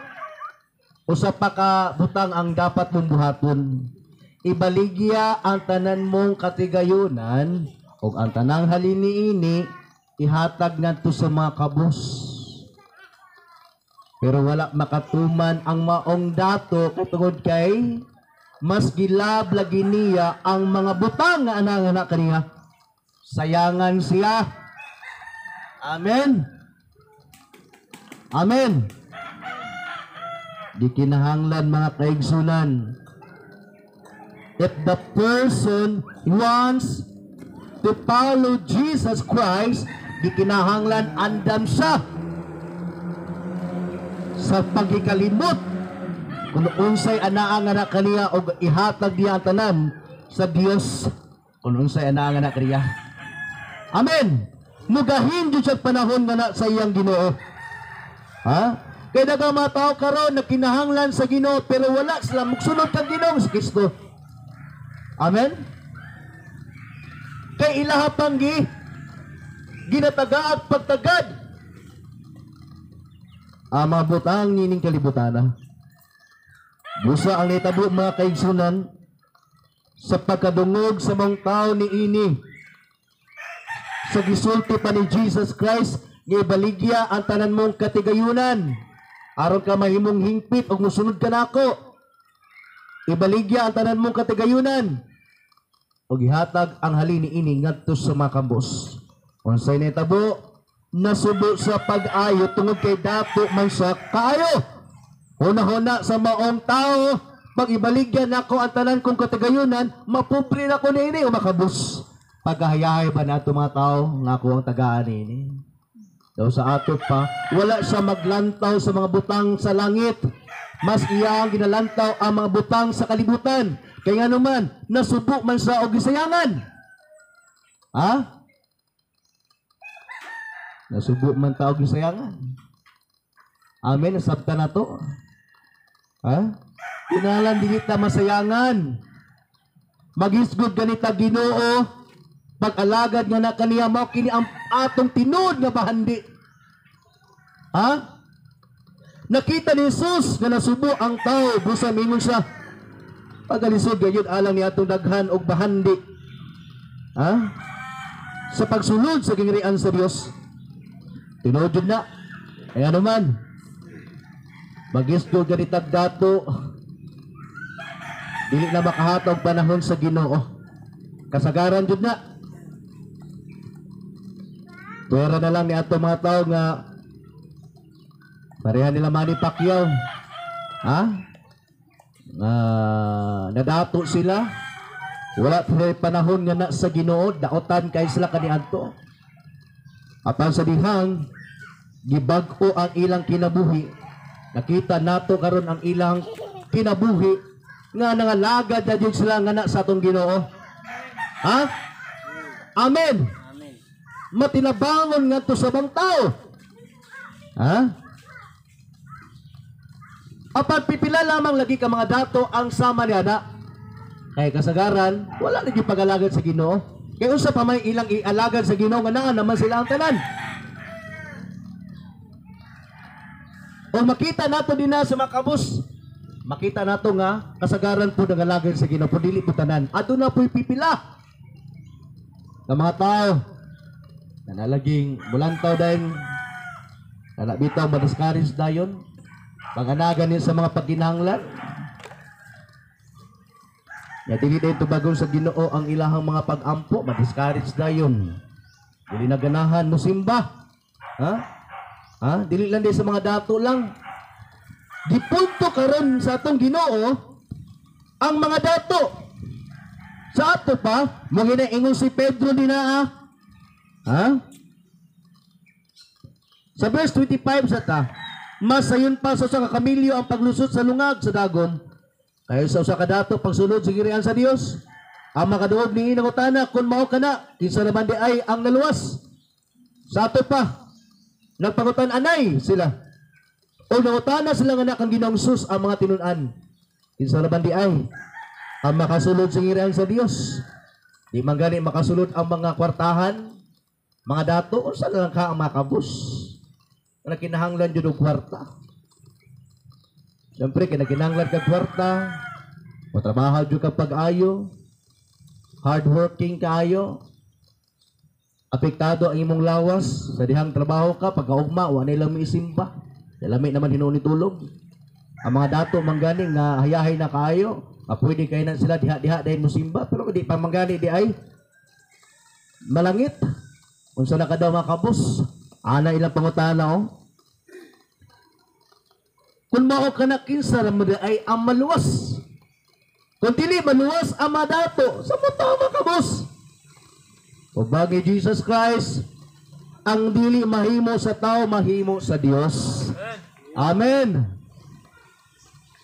usa pa ka butang ang dapat mong buhaton. Ibaligya ang tanan mong katigayunan ug ang tanang halin niini ihatag ngadto sa mga kabos. Pero wala makatuman ang maong dato tungod kay mas gilab lagi niya ang mga butang nga anang kaniya. Sayangan siya. Amen. Amen. Di kinahanglan, mga kaigsunan. If the person wants to follow Jesus Christ, di kinahanglan andam siya sa pagkikalimot kung unsay anaa nga na kaniya og ihatag niya ang tanan sa Dios kung unsay anaa nga na kaniya. Amen. Mugahin jud siya panahon nga na sa iyang Ginoo. Ha? Kay daghang mga tao karon na kinahanglan sa Ginoo pero wala sila mugsunod kang Ginoong sa Kristo. Amen. Kay ilaha pang ginataga at pagtagad ang mga butang nining kalibutana. Busa ang nitabo, mga kaigsunan, sa pagkadungog sa mga tao ni ini sa gisulti pa ni Jesus Christ nga ibaligya ang tanan mong katigayunan aron ka mahimong hingpit og musunod ka nako. Ibaligya ang tanan mong katigayunan ug ihatag ang halin niini ngadto sa mga kambos. Unsay nitabo? Nasubo sa pag-ayo tungod kay dato man siya kaayo. Huna-huna sa maong tao, pag ibaligyan nako ang tanan kong katagayunan, mapobre na ko niini o makabos. Pagkahayahay ba nato mga tao nga ako ang tagaan niini? Daw sa ato pa, wala siya maglantaw sa mga butang sa langit. Mas iya ang ginalantaw ang mga butang sa kalibutan. Kaya nga naman, nasubo man siya og gisayangan. Ha? Nasubo man ta og gisayangan. Amen, nasabta na to. Ha? Kinalan dili ta masayangan. Magisgod ganita Ginoo, pag-alagad nga na kaniya, mao kini ang atong tinuod nga bahandi. Ha? Nakita ni Jesus nga nasubo ang tao, busa mingon siya, pagalisod gayud alang ni atong daghan og bahandi. Ha? Sa pagsulod sa gingharian sa Dios. Tinuod jud na. Kaya naman, magisgod ganitag dato, dili na makahatag panahon sa Ginoo. Kasagaran jud na. Tuwera na lang ni ato mga tao nga pareha nila Manny Pacquiao. Ha? Nga nadato sila. Wala pa panahon nga na sa Ginoo, daotan kay sila kaniadto. Apan sa dihang gibag-o ang ilang kinabuhi. Nakita nato karon ang ilang kinabuhi nga nangalagad na jud sila nga na sa atong Ginoo. Ha? Amen. Amen. Matinabangon ngadto sa bang tao. Ha? Apan pipila lamang lagi ka mga dato ang sama ni ana. Kay kasagaran, wala na gyud pag-alagad sa Ginoo. Kay unsa pa may ilang ialagad sa Ginoo nga naa naman sila ang tanan. O makita nato dinha sa mga kabus, makita nato nga kasagaran po nangalagad sa Ginoo, pero dili po tanan. Aduna po'y pipila. Sa mga tao na nalaging mulantaw dayon, kana bitaw madiscourage dayon, paganagan niya sa mga pagkinahanglan. Ya dili dayon tubagon sa Ginoo ang ilahang mga pag-ampo, madiscourage dayon. Dili na ganahan mo simba. Ha? Ha? Dili lang din sa mga dato lang. Gipunto karon sa atong Ginoo ang mga dato. Sa ato pa, mga ingon si Pedro dinaa. Ha? Sa verse 25 sa ta, masayon pa sa usa ka kamilyo ang paglusot sa lungag sa dagon. Kaya sa usa ka dato pagsulod sa girian sa Dios. Ang makaduog ni nangutana kung mao kana, kinsa naman di ay ang naluwas. Sa ato pa, nagpangutan anay sila. O nangutana sila nga kang Ginoong Sus ang mga tinun-an. Kinsa naman di ay ang makasulod sa girian sa Dios. Di man gani makasulod ang mga kwartahan, mga dato, unsa na lang ka ang makabus. Nga kinahanglan jud og kwarta. Siyempre, kinakinahanglan ka kwarta, motrabaho jud ka pag-ayo, hardworking kaayo, apektado ang imong lawas sa dihang trabaho ka, pagkaugma, wa na ilang miisimba. Lami naman hinuon ni tulog. Ang mga dato manggani nga hayahay na kaayo, pwede kayo na sila diha-diha dahil musimba, pero di pa manggani di ay malangit. Unsa na ka daw makabos? Ana ilang pangutana oh. Kung mao ka na kinsa ra mo di ay ang maluwas. Kung dili maluwas ang madato, sa mo ta makabos? O bagay Jesus Christ, ang dili mahimo sa tao, mahimo sa Dios. Amen.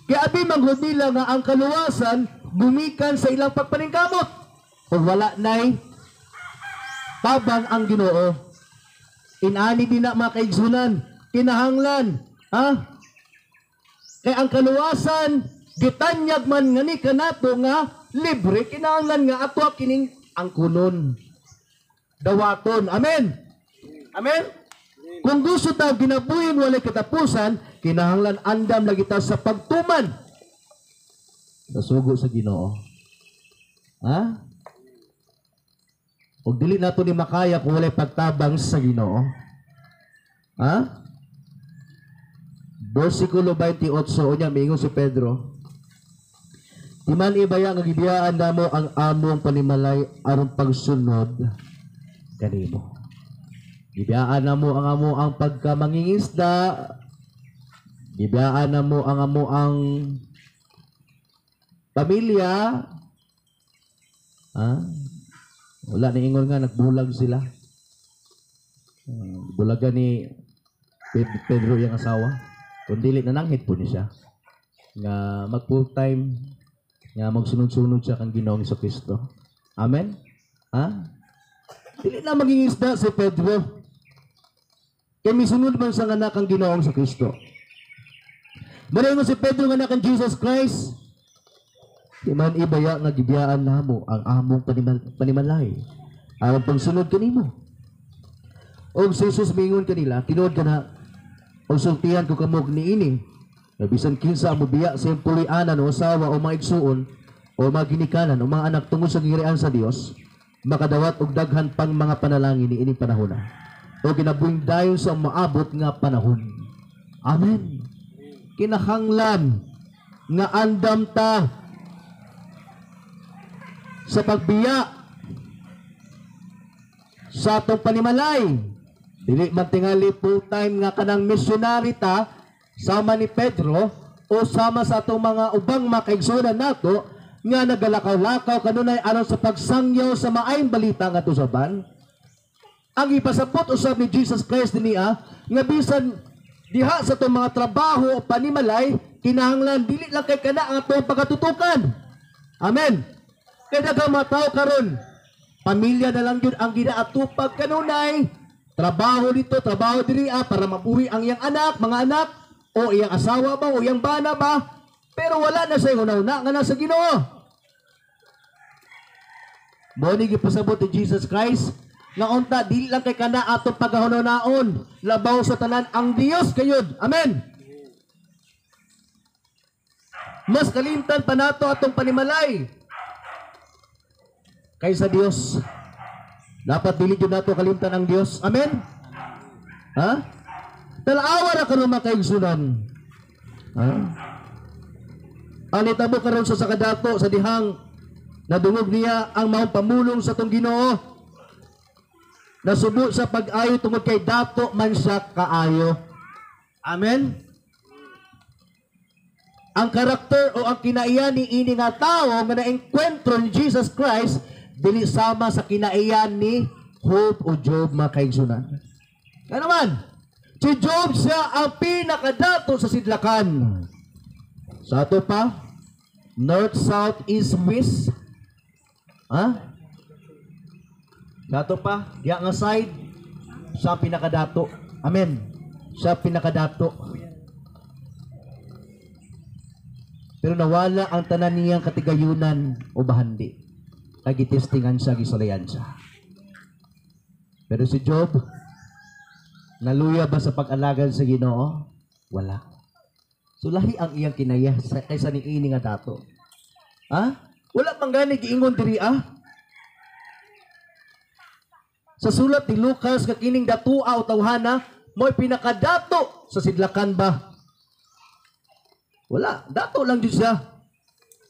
Kaya abi manghud nila nga ang kaluwasan gumikan sa ilang pagpaningkamot. Kung wala nay tabang ang Ginoo. Inani din na mga kaigsunan, kinahanglan, ha? Kaya ang kaluwasan gitanyag man nga ni kanato nga libre, kinahanglan nga ato kining angkunon. Dawaton. Amen. Amen. Kung gusto ta ginabuhin walay katapusan, kinahanglan andam lagi ta sa pagtuman sa sugo sa Ginoo. Ha? Ug dili nato ni makaya kung walay pagtabang sa Ginoo. Ha? Versikulo 28 unya miingon si Pedro, Timan ibaya nga gibiyaan namo ang among panimalay aron pagsunod kanimo. Gibiyaan namo ang amo ang pagkamangingisda. Gibiyaan namo ang amo ang pamilya. Ha? Wala ni ingon nga nagbulag sila. Bulagan ni Pedro yang asawa. Kung dili nananghit po ni siya nga mag full time, nga magsunod-sunod siya kang Ginoong Jesucristo. Amen? Ha? Dili na mangingisda si Pedro. Kay misunod man sa anak ang Ginoong Jesucristo. Maringon si Pedro nga anak ang Jesus Christ. Di man ibaya nga gibiyaan namo ang among panimalay aron pagsunod kanimo. Og si Jesus mingon kanila, tinuod kana og sultihan ko kamo niini. Bisan kinsa ang mobiya sa iyang puloy-anan o asawa o mga igsuon o mga ginikanan o mga anak tungod sa girian sa Dios, makadawat og daghan pang mga panalangin niining panahona o kinabuhing dayon sa maabot nga panahon. Amen. Kinahanglan nga andam ta sa pagbiya sa atong panimalay. Dili man tingali full time nga kanang missionary ta sama ni Pedro o sama sa atong mga ubang makaigsunan nato nga nagalakaw-lakaw kanunay aron sa pagsangyaw sa maayong balita ngadto sa uban. Ang ipasabot usab ni Jesus Christ niya nga bisan diha sa atong mga trabaho o panimalay, kinahanglan dili lang kay kana ang atong pagkatutukan. Amen. Kay daghang mga tao karon, pamilya na lang gyud ang ginaatupag kanunay, trabaho dito, trabaho diri para mabuhi ang iyang anak, mga anak, o iyang asawa ba, o iyang bana ba, pero wala na siya una-una nga nasa Ginoo. Mao ni gipasabot ni Jesus Christ nga unta dili lang kay kana atong pagahunahon, labaw sa tanan ang Dios kayod. Amen. Mas kalimtan pa nato atong panimalay kaysa Dios. Dapat dili jud nato kalimtan ang Dios. Amen. Ha? Talawa ra karon mga kaigsunan. Ha? Ang nitabo karon sa sakadato sa dihang nadungog niya ang maong pamulong sa tong Ginoo. Nasubo sa pag-ayo tungod kay dato man siya kaayo. Amen. Ang karakter o ang kinaiyan ni ini nga tao nga naengkwentro ni Jesus Christ dili sama sa kinaiyan ni Hope o Job, mga kaigsunan. Ano man? Si Job siya ang pinakadato sa sidlakan. Sa ato pa, north, south, east, west. Ha? Sa ato pa, diya nga side, siya pinakadato. Amen. Siya pinakadato. Pero nawala ang tanan niyang katigayunan o bahandi. Kagitestingan siya, gisulayan siya. Pero si Job, naluya ba sa pag-alagad sa Ginoo? Wala. So lahi ang iyang kinaya kaysa ni ini nga dato. Ha? Wala man gani giingon diri ah. Sa sulat ni Lucas nga kining datua o tawhana mo'y pinakadato sa sidlakan ba? Wala, dato lang jud siya.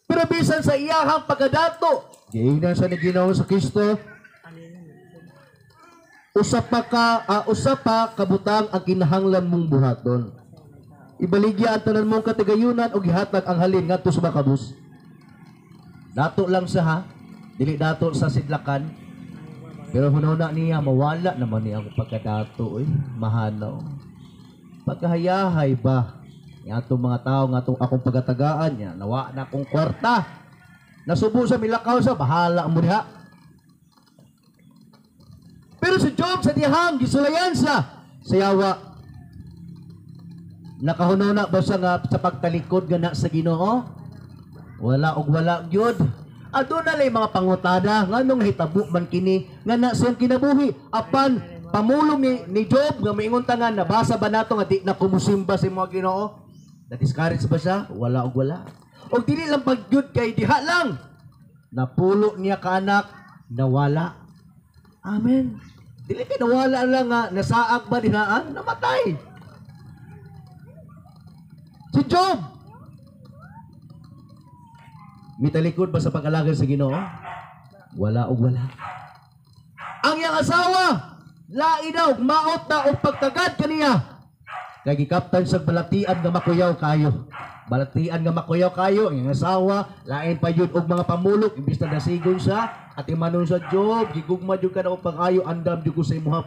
Pero bisan sa iyahang pagkadato, giingnan siya ni Ginoo sa Kristo. Usa pa kabutang ang kinahanglan mong buhaton. Ibaligya ang tanan mong katigayunan o gihatag ang halin ngadto sa makabus. Dato lang siya ha, dili dato sa sidlakan. Pero hunahuna niya, mawala naman niya ang pagkadato, mahanaw. Pagkahayahay ba? Nga atong mga tao, nga atong akong pagkatagaan niya, nawa na akong kwarta. Nasubo sa milakaw sa, bahala mo diha. Pero si Job sa dihang, gisulayan siya sa yawa. Nakahunaw na ba siya nga sa pagtalikod nga na sa Ginoo? Wala og wala gyud. Aduna lay mga pangutada nganong hitabo man kini nga na siyang kinabuhi. Apan pamulong ni Job nga moingon ta nga nabasa ba nato nga di na kumusimba sa mga Ginoo? Na-discourage ba siya? Wala og wala. Og dili lang pagyud kay diha lang. Napulo niya kaanak, nawala. Amen. Dili kay nawala lang nga nasaag ba dinaan, namatay. Si Job, mitalikod ba sa pag-alagad sa Ginoo? Wala og wala. Ang iyang asawa, lain daw, maot na og pagtagad kaniya. Kay gikaptan sa balatian nga makuyaw kayo. Balatian nga makuyaw kayo, ang iyang asawa, lain pa yun og mga pamulok, imbis na nasigon siya, at imanon sa Job, gigugma jud ka na og pag-ayo, andam jud ko sa imuha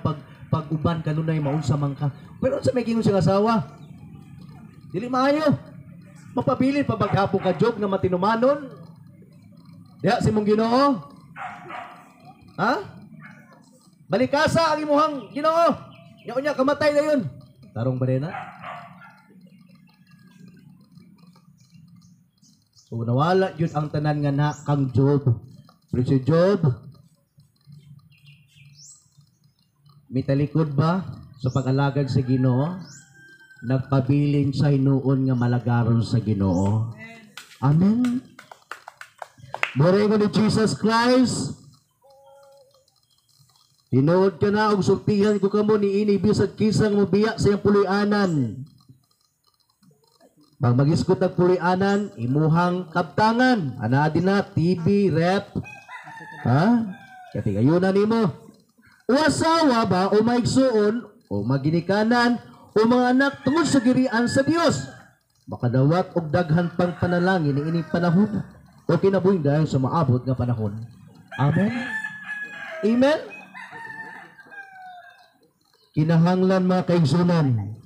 pag-uban kanunay maunsa man ka. Pero unsa may gingon siyang asawa? Dili maayo. Mapabilin pa maghapon ka, Job, nga matinumanon. Diha si mong Ginoo. Ha? Balikasa ang imuhang Ginoo. Nya unya kamatay na yun. Tarong ba na? So nawala yun ang tanan nga na kang Job. Pero si Job, mitalikod ba sa pag-alagad sa Ginoo? Nagpabilin sa hinuon nga malagaron sa Ginoo. Amen. Mura ni Jesus Christ, tinuod ka na og sultihan ko kamo niini bisag kisang mobiya sa iyang puloy-anan. Pag mag-iskot ang puloy-anan, imuhang kabtangan. Ana din na TV, rep. Ha? Katigayunan nimo. O asawa ba o maigsuon o maginikanan o mga anak tungod sa girian sa Dios, makadawat og daghan pang panalangin niining panahon o kinabuhing dayon sa maabot nga panahon. Amen. Amen. Kinahanglan mga kaigsunan,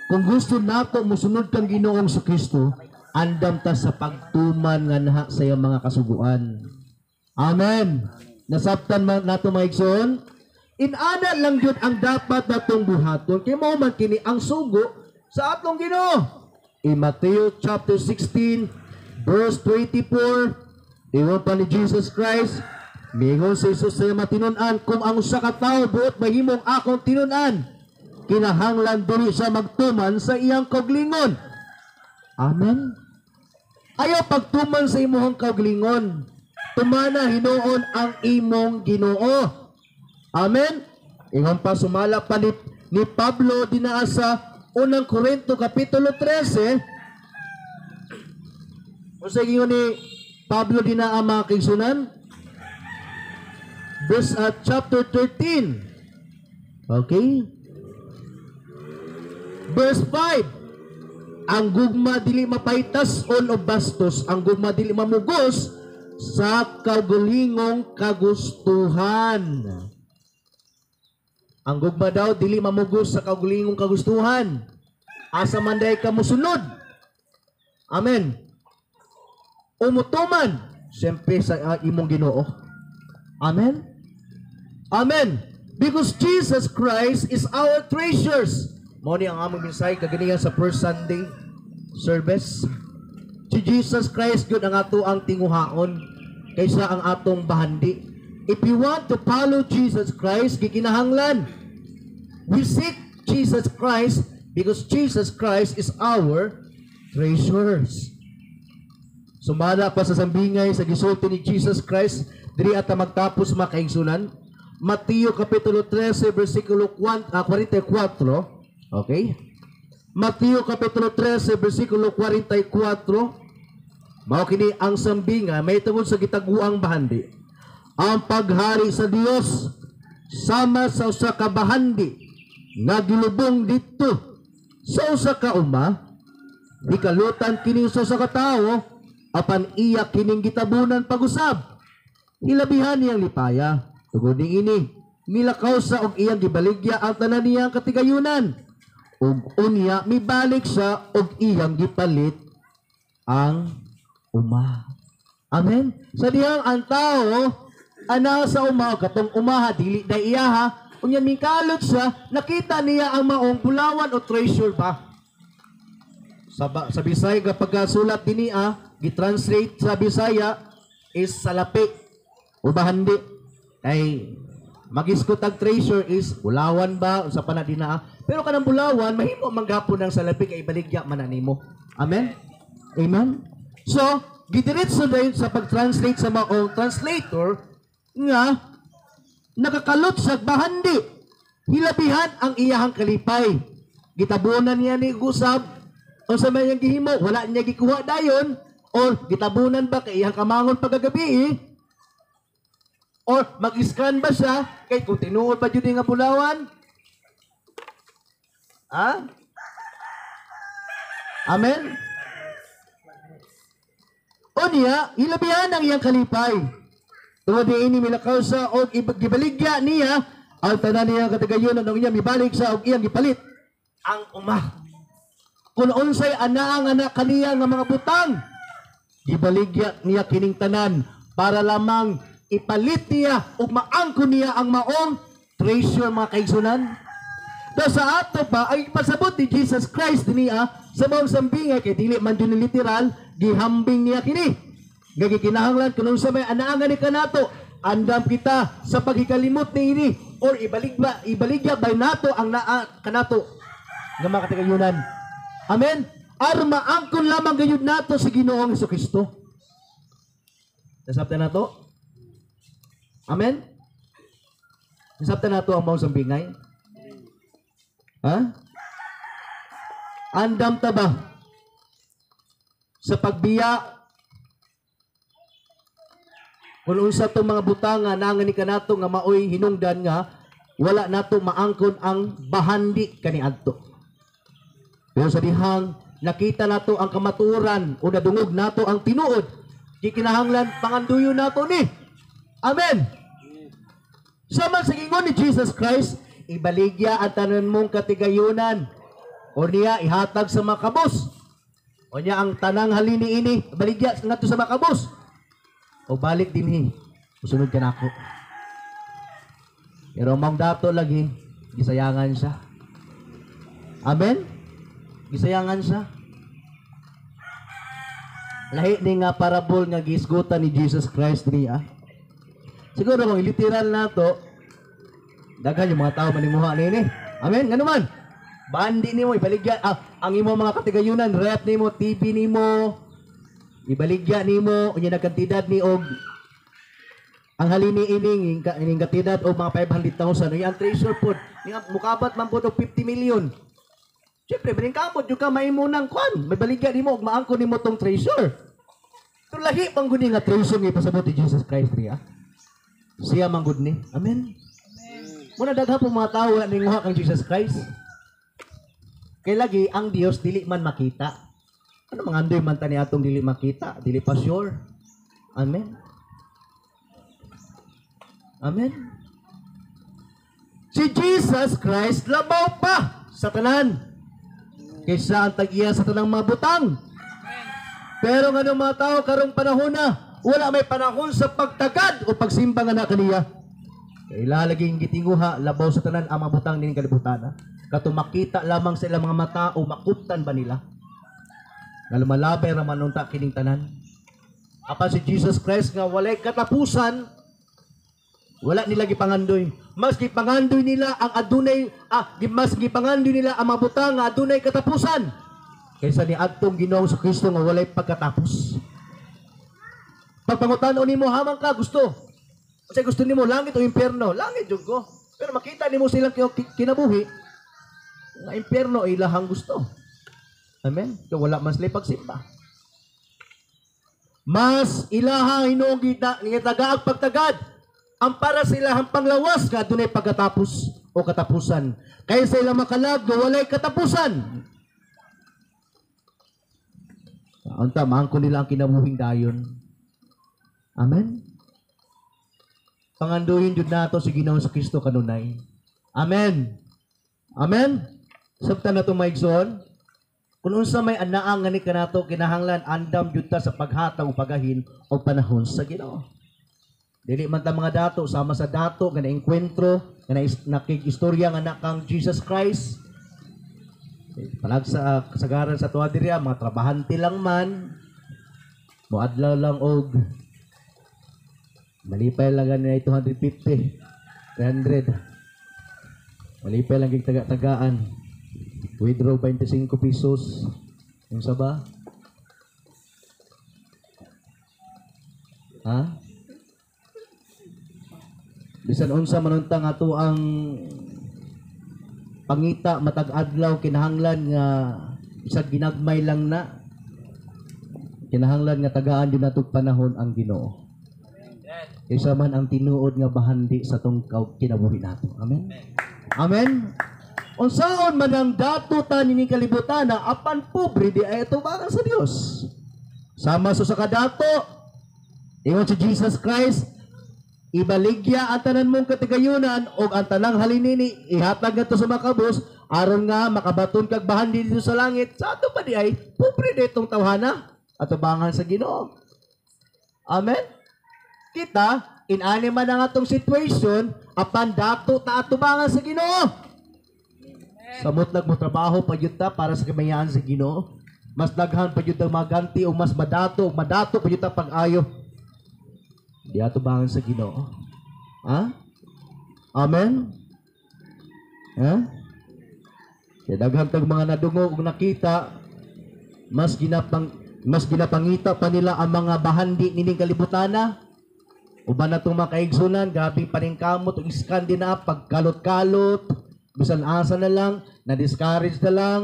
kung gusto nato mosunod kang Ginoong sa Kristo, andam ta sa pagtuman nga naha sa iyang mga kasuguan. Amen. Nasabtan man nato mga igsoon, inana lang jud ang dapat natong buhaton kay mao man kini ang sugo sa atong Ginoo. In Matthew chapter 16 verse 24, ingon pa ni Jesus Christ, mingon si Jesus sa matinunan, kung ang usa ka tawo buot mahimong akong tinunan, kinahanglan dili siya magtuman sa iyang kaugalingon. Amen. Ayaw pagtuman sa imong kaugalingon. Tumana hinuon ang imong Ginoo. Amen. Ingon pa sumala pa ni Pablo dinaa sa unang Korinto kapitulo 13. Unsa ingon ni Pablo dinaa, mga kaigsunan? Verse chapter 13. Okay? Verse 5. Ang gugma dili mapaytas-on o bastos, ang gugma dili mamugos sa kaugalingong kagustuhan. Ang gugma daw dili mamugos sa kaugalingong kagustuhan. Asa man day ka mosunod. Amen. Umutuman siyempre sa imong Ginoo. Amen. Amen. Because Jesus Christ is our treasures. Mao ni ang among mensahe kaganiya sa first Sunday service. Si Jesus Christ gyud ang ato ang tinguhaon kaysa ang atong bahandi. If you want to follow Jesus Christ, gikinahanglan we seek Jesus Christ because Jesus Christ is our treasures. Sumala pa sa sambingay sa gisulti ni Jesus Christ diri ata magtapos, mga kaigsunan. Mateo kapitulo 13 versikulo 44. Okay? Mateo kapitulo 13 versikulo 44. Mao kini ang sambinga may tungod sa gitaguang bahandi. Ang paghari sa Dios sama sa usa ka bahandi nga gilubong didto sa usa ka uma. Gikalutan kini sa usa ka tawo, apan iya kining gitabunan pag-usab. Hilabihan niyang lipaya tungod niini. Milakaw sa og iyang gibaligya ang tanan niyang katigayunan ug unya mibalik siya og iyang gipalit ang uma. Amen. Sa dihang ang tao ana sa uma, katong umaha dili day iyaha, unya mikalot siya, nakita niya ang maong bulawan o treasure ba. Sa Bisaya kapag pagkasulat dinhi gitranslate sa Bisaya is salapi o bahandi. Kay magiskot ang treasure is bulawan ba unsa pa na dinaa. Pero kanang bulawan mahimo man gapon ng salapi kay ibaligya man na nimo. Amen. Amen. So, gidiretso dayon sa pag-translate sa maong translator nga nakakalot sa bahandi. Hilabihan ang iyahang kalipay. Gitabunan niya ni gusab. Unsa man iyang gihimo, wala niya gikuha dayon or gitabunan ba kay iyang kamangon pagkagabi, or mag-scan ba siya kay kung tinuod ba jud nga bulawan? Ha? Amen. O niya, hilabihan ang iyang kalipay. Tungod ini milakaw sa og gibaligya niya ang tanan niya katagayonan og niya mibalik sa og iyang gipalit ang uma. Kung unsay anaang anak kaniya nga mga butang, gibaligya niya kining tanan para lamang ipalit niya ug maangkon niya ang maong treasure, mga kaigsunan. Da sa ato pa ay pasabot ni Jesus Christ niya sa maong sambingay kay dili man jud ni literal, gihambing niya kini. Nga gikinahanglan kung unsa may anaangan ni kanato, andam kita sa paghikalimot niini or ibaligya ibaligya bay nato ang naa kanato nga mga katigayunan. Amen. Aron maangkon lamang gayud nato si Ginoong Kristo. Nasabtan nato? Amen? Nasabtan nato ang maong sambingay? Ha? Andam ta ba sa pagbiya kung unsa tong mga butanga naangan ni kanato nga maoy hinungdan nga wala nato maangkon ang bahandi kaniadto? Pero sa dihang nakita nato ang kamatuoran o nadungog nato ang tinuod, gikinahanglan panganduyo nato ni. Amen. Sama sa gingon ni Jesus Christ, ibaligya ang tanan mong katigayunan. O niya ihatag sa mga kabos. O niya ang tanang halini ini, baligya ngadto sa mga kabos. O balik dinhi. Musunod ka nako. Pero maong dato lagi, gisayangan siya. Amen? Gisayangan siya. Lahi ni nga parable nga giisgutan ni Jesus Christ niya. Siguro kung literal nato, daghan yung mga tao manimuha nini. Amen? Ngano man? Bandi nimo ibaligya ang imo mga katigayunan, ref nimo, TV nimo, ibaligya nimo unya nagkantidad ni og Ang halini ining ining katidad og mga 500,000 uy ang treasure pod ning mukabat man pod og 50 million. Siyempre, kamot jud ka maimunang kwan. May baligya nimo og maangkon nimo tong treasure. Pero lahi man gud ni nga treasure nga ipasabot ni Jesus Christ niya. Siya man gud ni. Amen. Muna daghan po mga tao wala ninguha kang Jesus Christ. Kay lagi ang Dios dili man makita. Ano mga andoy man ta ni atong dili makita, dili pa sure. Amen. Amen. Si Jesus Christ labaw pa sa tanan kaysa ang tag-iya sa tanang mga butang. Pero nga mga tao karong panahon na, wala may panahon sa pagtagad o pagsimba nga na kaniya. Kay lalaging gitinguha labaw sa tanan ang mga butang nining kalibutan. Kato makita lamang sa ilang mga mata o makuptan ba nila? Nga lumalabay ra man unta kining tanan. Apan si Jesus Christ nga walay katapusan, wala nila gipangandoy. Mas gipangandoy nila ang adunay mas gipangandoy nila ang mga butang nga adunay katapusan kaysa ni adtong Ginoong Kristo nga walay pagkatapos. Pagpangutan-on nimo hamang ka gusto. Unsay gusto nimo, langit o impyerno? Langit jud ko. Pero makita nimo silang kinabuhi nga impyerno ay ilahang gusto. Amen. Kaya wala man sila pagsimba. Mas ilahang hinuong gitagaag pagtagad ang para sa ilahang panglawas nga adunay pagkatapos o katapusan. Kaysa ilang makalag nga walay katapusan. Unta maangkon nila ang kinabuhing dayon. Amen. Panganduhin jud nato si Ginoong sa Kristo kanunay. Amen. Amen. Sabtan nato maigsoon. Kung unsa may anaang nga ni kanato kinahanglan andam jud ta sa paghatag o pagahin og panahon sa Ginoo. Dili man ta mga dato sama sa dato nga naengkwentro nga nakig-istorya nga na kang Jesus Christ. Palag sa kasagaran sa tuwa diri mga trabahante lang man. Moadlaw lang og malipay lang gani 250, 300. Malipay lang gig taga-tagaan. Withdraw 25 pesos. Unsa ba? Ha? Bisan unsa man unta nga ato ang pangita matag adlaw kinahanglan nga bisag ginagmay lang na kinahanglan nga tagaan din nato panahon ang Ginoo. Kaysa man ang tinuod nga bahandi sa tong kinabuhi nato. Amen. Amen. Unsaon man ang dato ta nining kalibutan na apan pobre di ay atubangan sa Dios. Sama sa kadato, ingon si Jesus Christ, ibaligya ang tanan mong katigayunan og ang tanang halinini ihatag ngadto sa makabos aron nga makabaton kag bahandi dito sa langit. Sa ato pa di ay pobre di itong tawhana atubangan sa Ginoo. Amen. Kita inani man ang atong situation apan dato ta atubangan sa Ginoo. Samot lang mo trabaho pa gyud ta para sa kamayaan sa Ginoo. Mas daghan pa gyud ang maganti o mas madato, madato pa gyud ta pag-ayo. Di atubangan sa Ginoo. Ha? Amen. Ha? Kaya daghan tag mga nadungog ug nakita, mas ginapangita pa nila ang mga bahandi nining kalibutana. Uban na itong mga kaigsunan, grabe paningkamot, ug iskan din na, pagkalot-kalot, bisan asa na lang, na-discourage na lang,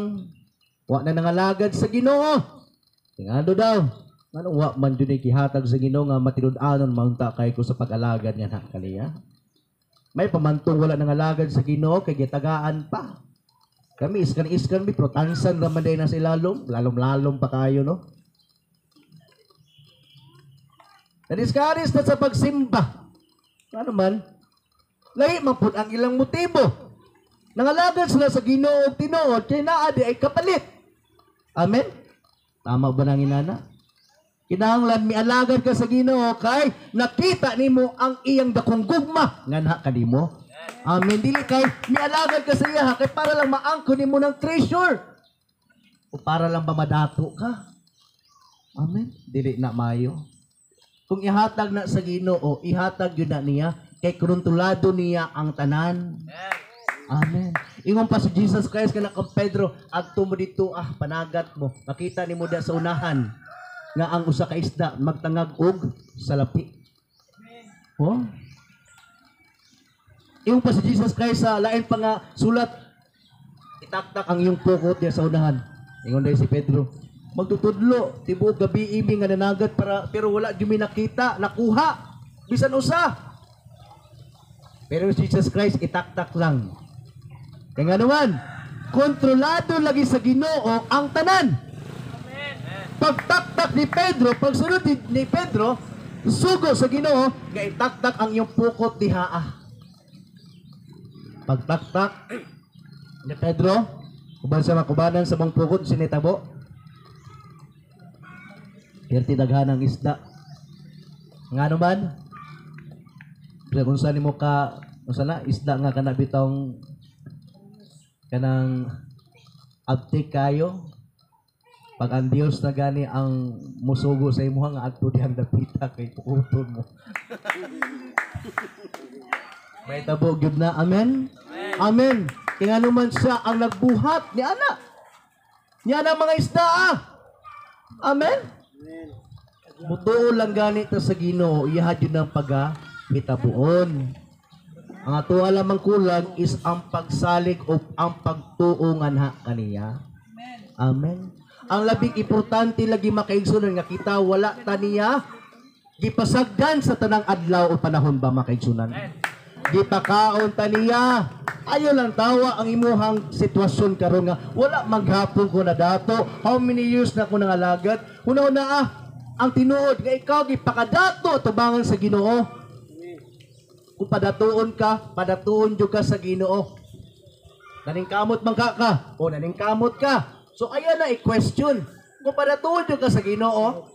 wa na nangalagad sa Ginoo. Tingado daw, ano wa man jud gihatag sa Ginoo nga matinud-anon maunta kay ko sa pag-alagad nga na kaniya. May pamantong wala nangalagad sa Ginoo kay gitagaan pa. Kami iskan-iskan mi pero tansan ra man day na sa ilalom, lalom-lalom pa kayo no. Na-discourage na sa pagsimba. Ano man? Lahi man pud ang ilang motibo. Nangalagad sila sa Ginoo og tinuod kay naa di ay kapalit. Amen. Tama ba nang inana? Kinahanglan mialagad ka sa Ginoo kay nakita nimo ang iyang dakong gugma nganha kanimo. Amen. Dili kay mialagad ka sa iya kay para lang maangkon nimo ng treasure o para lang ba madato ka. Amen. Dili na mayo. Kung ihatag na sa Ginoo, ihatag yun na niya kay kontrolado niya ang tanan. Amen. Ingon pa si Jesus Christ kana kang Pedro, adto mo dito panagat mo. Makita nimo da sa unahan nga ang usa ka isda magtangag og salapi. Oh? Ingon pa si Jesus Christ sa lain pa nga sulat, itaktak ang iyong pukot diya sa unahan. Ingon dahil si Pedro, magtutudlo, tibuok gabi imi nga nanagat para, pero wala jud mi nakita, nakuha, bisan usa. Pero si Jesus Christ itaktak lang. Kaya nga naman, kontrolado lagi sa Ginoo ang tanan. Pagtaktak ni Pedro, pagsunod ni Pedro, sugo sa Ginoo nga itaktak ang iyong pukot dihaa. Pagtaktak ni Pedro, uban sa makubanan sa mong pukot sinitabo. Perti daghan ang isda. Nga naman, bisa kung saan nimo ka, unsa na isda nga kana bitong kanang abtik kayo, pag ang Dios na gani ang musugo sa imuha nga adto dihang dapita kay pukuton mo. May tabo gyud na. Amen. Amen. Kaya naman siya ang nagbuhat ni ana. Ni ana mga isda ah. Amen. Mutuo lang gani ta sa Ginoo, iyaha jud ang paga hitabuon. Ang ato lamang kulang is ang pagsalig o ang pagtuo nganha kaniya. Amen. Ang labing importante lagi makaigsunan nga kita wala ta niya gipasagdan sa tanang adlaw o panahon ba makaigsunan. Gipakaon ta niya. Ayo lang tawa ang imuhang sitwasyon karon nga wala maghapon ko na dato. How many years na ko nangalagad? Una-una ang tinuod nga ikaw gipakadato tubangan sa Ginoo. Kung padatuon ka, padatuon jud ka sa Ginoo. Naningkamot man ka o naningkamot ka. So ayan na i-question. Kung padatuon jud ka sa Ginoo,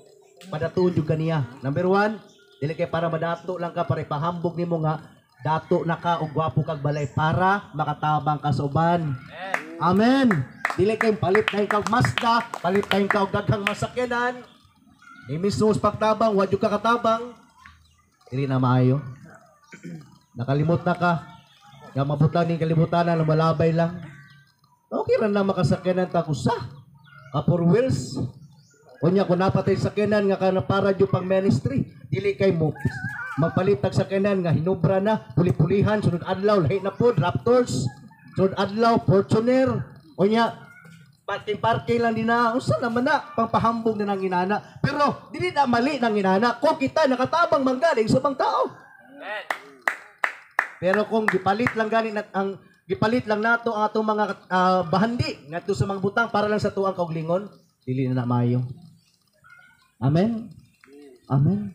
padatuon jud ka niya. Number one, dili kay para madato lang ka para ipahambog nimo nga dato na ka og gwapo kag balay para makatabang ka sa uban. Amen. Dili kay palit na kag Mazda, palit na ka og daghang masakyanan. Ni mismo sa pagtabang, wa jud ka katabang. Dili na maayo. Nakalimot na ka. Nga mabutang ning kalibutan na lumalabay lang. Okay ra na makasakyanan ta usa. Ka four wheels. Unya kung napatay sakyanan nga kana para jud pang ministry, dili kay mo magpalit tag sakyanan nga hinubra na, puli-pulihan, sunod adlaw lahi na pod Raptors, sunod adlaw Fortuner. Unya parking-parking lang din na, unsa naman na pangpahambog na nang inana. Pero dili na mali nang inana kung kita nakatabang manggaling sa ubang tao. Pero kung gipalit lang gani nat ang gipalit lang nato ang atong mga bahandi ngadto sa mga butang para lang sa tuang kauglingon, dili na na maayo. Amen. Amen.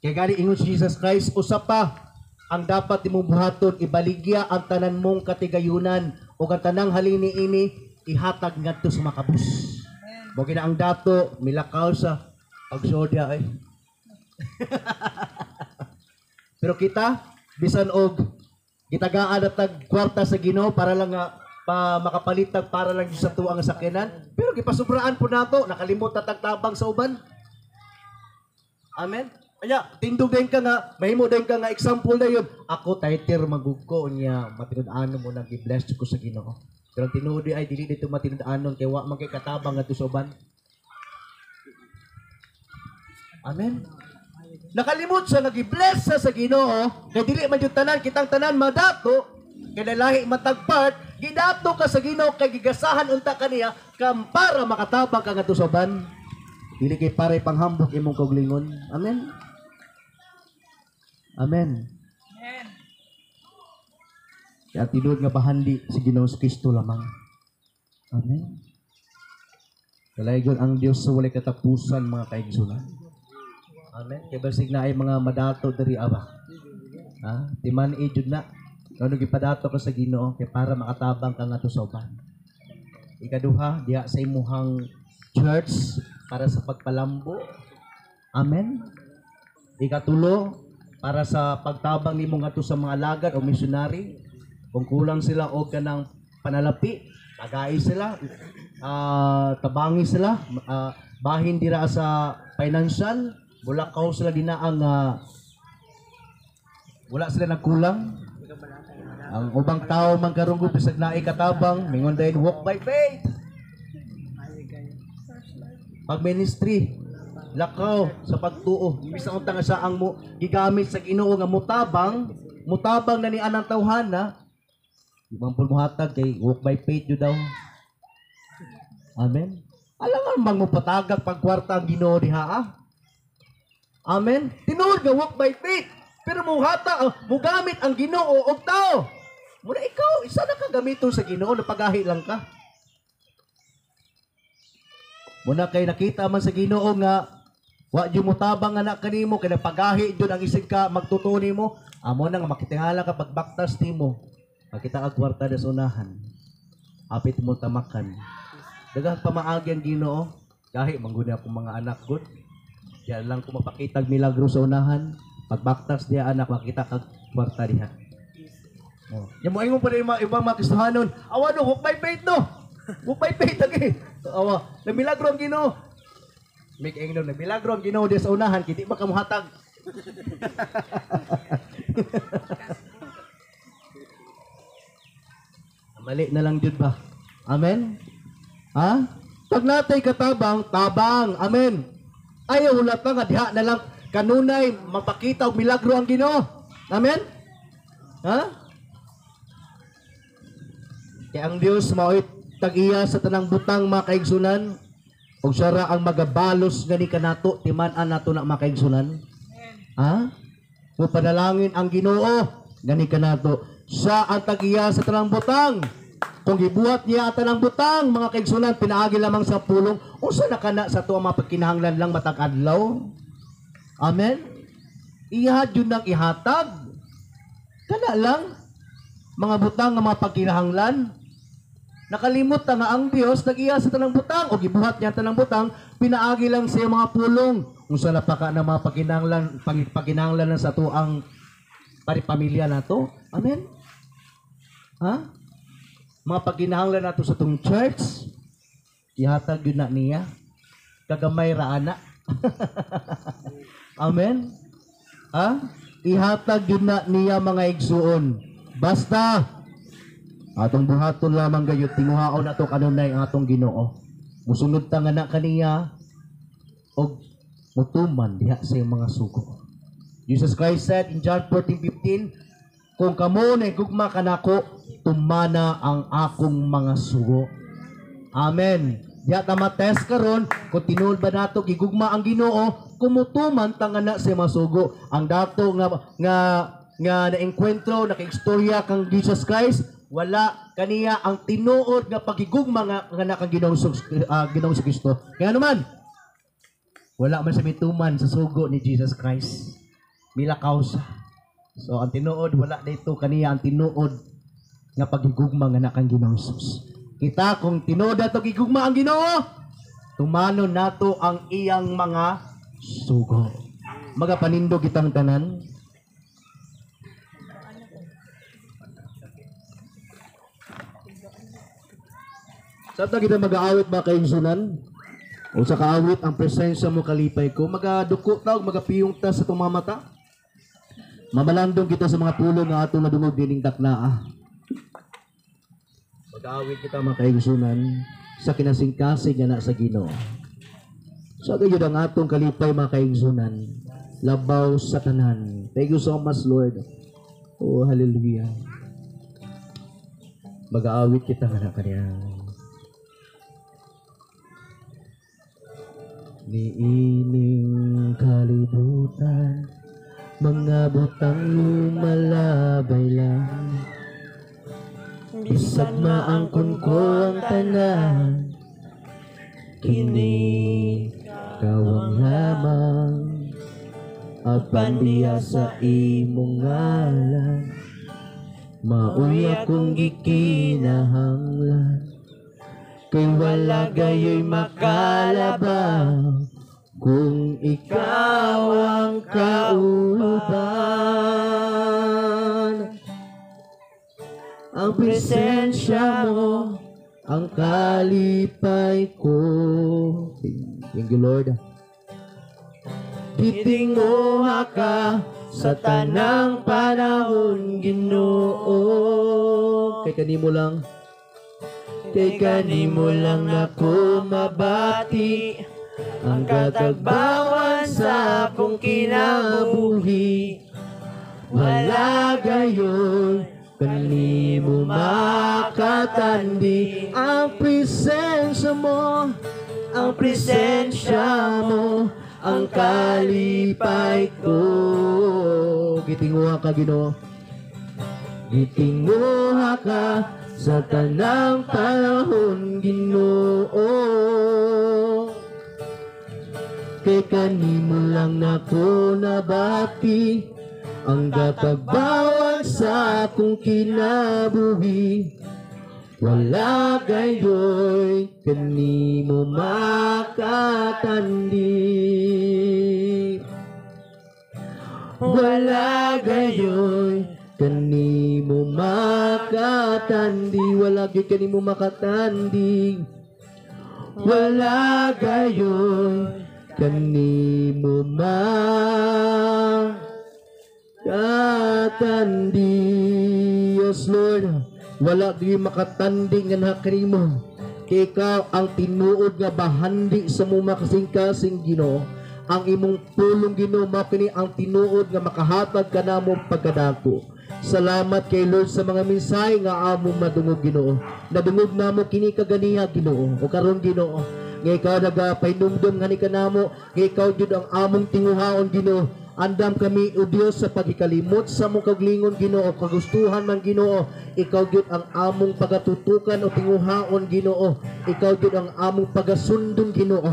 Kaya gani ingon si Jesus Christ, usa pa ang dapat imong buhaton, ibaligya ang tanan mong katigayunan ug ang tanang halin niini ihatag ngadto sa makabus. Mo gina ang dato milakaw sa pagsodya ay. Pero kita bisan og gitagaan at tag kwarta sa Ginoo para lang nga pa makapalitag para lang sa tuang sakyanan, pero gipasubraan po nato, nakalimot na tagtabang sa uban. Amen. Anya, tindog din ka nga, mahimo din ka nga example na yun. Ako titer magugko niya, matinud-anon mo nang gi-bless ko sa Ginoo. Pero ang tinuod ay dili dito matinud-anon kay wa man kay katabang ngadto sa uban. Amen. Nakalimot siya nga gi-bless siya sa Ginoo, kay dili man jud tanan kitang tanan madato, kay lahi matag part, gidato ka sa Ginoo kay gigasahan unta kaniya kam para makatabang ka ngadto sa uban. Dili kay pare panghambog imong kauglingon. Amen. Amen. Amen. Kaya tinuod nga bahandi si Ginoong Kristo lamang. Amen. Kalaygon ang Dios sa walay katapusan mga kaigsunan. Amen. Kay basig na ay mga madato diri aba. Ha? Timan jud na. Kano gipadato ka sa Ginoo kay para makatabang ka ngadto sa uban. Ikaduha diha sa imuhang church para sa pagpalambo. Amen. Ikatulo, para sa pagtabang nimo ngadto sa mga alagad o missionary. Kung kulang sila og kanang panalapi, tagai sila, tabangi sila, bahin dira sa financial, mulakaw sila dina ang wala sila nagkulang. Ang ubang tao man karon gud bisag naay katabang, mingon dayon walk by faith. Pag ministry, Lakaw sa pagtuo. Bisan unta nga sa ang mo gigamit sa Ginoo nga mutabang, mutabang na ni anang tawhana. Di man pud mohatag kay walk by faith jud daw. Amen. Alangan bang mopatagak pagkwarta ang Ginoo diha ah? Amen. Tinuod nga walk by faith. Pero muhata, mugamit ang Ginoo og tao. Muna ikaw, isa na ka gamiton sa Ginoo, napagahi lang ka. Muna kay nakita man sa Ginoo nga wa jud motabang anak kanimo kay napagahi jud ang isig ka magtutuo nimo. Amo na nga makitingala ka pagbaktas nimo. Makita ka kwarta sa unahan. Apit mo tamakan. Daghang pamaagi ang Ginoo. Gahi mangguni akong mga anak gud. Diyan lang ko mapakita og milagro sa unahan. Pagbaktas diha anak makita kag kwarta diha. Oh. Yang mo ingon pa rin ibang mga Kristohanon, awa no, walk by faith no. Walk by faith lagi. Awa, nagmilagro ang Ginoo. Make ingnon, nagmilagro ang Ginoo diha sa unahan, kay di ba ka mohatag. Mali na lang jud ba? Amen? Ha? Pag natay katabang, tabang. Amen. Ayaw hulat nga diha na lang kanunay mapakita og milagro ang Ginoo. Amen? Ha? Kaya ang Dios mao'y tag-iya sa tanang butang mga kaigsunan, ug siya ra ang magabalos gani kanato, timan-an nato na mga kaigsunan. Ha? Mupanalangin ang Ginoo gani kanato. Siya ang tag-iya sa tanang butang. Kung gibuhat niya ang tanang butang, mga kaigsunan, pinaagi lamang sa pulong, unsa na kana sa tuwa mga pagkinahanglan lang matag adlaw? Amen? Iya jud nang ihatag. Kana lang mga butang nga mga pagkinahanglan. Nakalimot ta nga ang Dios nag-iya sa tanang butang o gibuhat niya ang tanang butang, pinaagi lang sa mga pulong. Unsa na pa ka na mga pagkinahanglan, pagkinahanglan lang sa tuang paripamilya nato. Amen? Ha? Mga pagkinahanglan nato sa tong church, ihatag yun na niya. Kagamay ra ana. Amen? Ha? Ihatag yun na niya mga igsuon. Basta atong buhaton lamang gayud, tinguhaon ato kanunay ang atong Ginoo. Musunod ta nga na kaniya og mutuman diha sa iyang mga sugo. Jesus Christ said in John 14:15, kung kamo nagugma kanako, tumana ang akong mga sugo. Amen. Diha ta matest karon kung tinuod ba nato gigugma ang Ginoo, kumutuman ta nga na sa mga sugo. Ang dato nga naengkwentro, nakaistorya kang Jesus Christ, wala kaniya ang tinuod nga pagigugma nga na kang Ginoong Kristo. Kaya naman, wala man sa mituman sa sugo ni Jesus Christ. Milakaw siya. So ang tinuod, wala dito kaniya ang tinuod nga pagigugma nga na kang Ginoong Jesus. Kita kung tinuod nato gigugma ang Ginoo, tumanon nato ang iyang mga sugo. Magapanindog kitang tanan. Sabta kita mag-aawit mga kaigsunan. O sa kaawit ang presensya mo kalipay ko. Magaduko ta og magapiyong ta sa tumamata. Mamalandong kita sa mga pulong nga atong nadungog dining daknaa. Mag-aawit kita mga kaigsunan sa kinasingkasing nga na sa Ginoo. Sa gayud ang atong kalipay mga kaigsunan, labaw sa tanan. Thank you so much, Lord. Oh, hallelujah. Mag-aawit kita nga na kaniya. Niining kalibutan, mga butang lumalabay lang. Bisag maangkon ko ang tanan, kini kawang lamang. Apan diha sa imong ngalan, maoy akong gikinahanglan. Kay wala gayo'y makalabaw kung ikaw ang kauban. Ang presensya mo, ang kalipay ko. Thank you, Lord. Gitinguha ka sa tanang panahon, Ginoo. Kay kanimo lang, kay kanimo lang ako mabati Ang katagbawan sa akong kinabuhi. Wala gayon kanimo makatandi. Ang presensya mo, ang presensya mo, ang kalipay ko. Gitinguha ka, Ginoo. Gitinguha ka sa tanang panahon, Ginoo. Kay kanimo lang nako nabati ang gatagbawan sa akong kinabuhi. Wala gayoy kanimo makatandi. Wala gayoy kanimo makatandi. Wala gyud kanimo makatandi. Wala gayoy kanimo makatandi. Yes, Lord. Wala gyud makatandi nga na kanimo. Kay ikaw ang tinuod nga bahandi sa mo makasing-kasing, Ginoo. Ang imong pulong, Ginoo, mao kini ang tinuod nga makahatag kanamo pagkadako. Salamat kay Lord sa mga mensahe nga among madungog, Ginoo. Nadungog namo kini kaganiha, Ginoo. O karon, Ginoo, nga ikaw nagapahinumdom nga ni kanamo, nga ikaw jud ang among tinguhaon, Ginoo. Andam kami, O Dios, sa pagikalimot sa among kaglingon, Ginoo, kagustuhan man, Ginoo. Ikaw gyud ang among pagatutukan o tinguhaon, Ginoo. Ikaw gyud ang among pagasundon, Ginoo.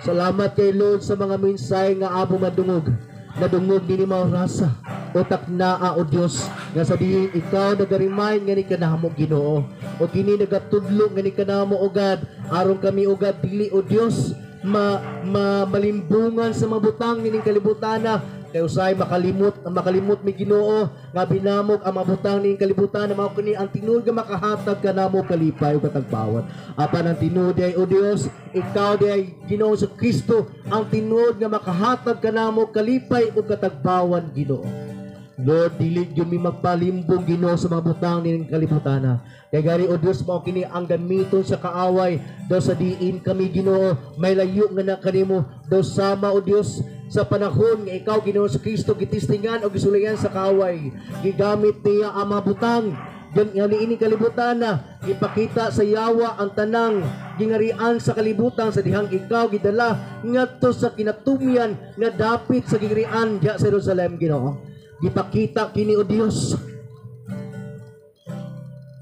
Salamat kay Lord sa mga mensahe nga among madungog. Nadungog nini rasa o taknaa, O Dios, nga sa diin ikaw naga-remind nga ni kanamo, Ginoo. O kini nagatudlo nga ni kanamo, O God, aron kami, O God, dili, O Dios, ma, ma malimbungan sa mabutang nining kalibutana. Kay usahay makalimot mi, Ginoo, nga binamog ang mabutang nining kalibutan, mao kini ang tinuod nga makahatag kanamo kalipay ug katagbawan. Apan ang tinuod ay, O Dios, ikaw di ay Ginoo sa Kristo, ang tinuod nga makahatag kanamo kalipay ug katagbawan, Ginoo. Lord, dili gyud mi magpalimbong, Ginoo, sa mga butang nining kalibutana. Kay gari, O Dios, mao kini ang gamiton sa kaaway daw sa diin kami, Ginoo, may layo nga na kanimo. Daw sama, O Dios, sa panahon nga ikaw, Ginoo sa Kristo, gitistingan o gisulian sa kaaway. Gigamit niya ang mga butang nga niining kalibutan na ipakita sa yawa ang tanang gingarian sa kalibutan sa dihang ikaw gidala ngadto sa kinatumyan nga dapit sa gingarian diha sa Jerusalem, Ginoo. Gipakita kini, O Dios,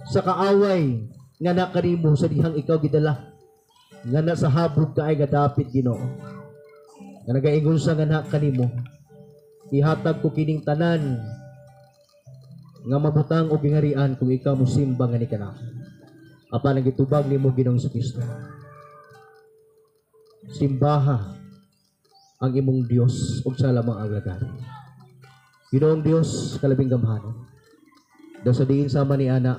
sa kaaway nga nakanimo sa dihang ikaw gidala nga na sa habog kaay nga dapit, Ginoo, nga nagaingon sa nga nakanimo, "Ihatag ko kining tanan nga mabutang og gingarian kung ikaw mosimba nga ni kanako." Apan ang gitubag nimo, Ginoong Kristo, "Simbaha ang imong Dios ug sa lamang alagaran." Ginoong Dios, kalabing gamhanan, daw sa diin sama ni ana,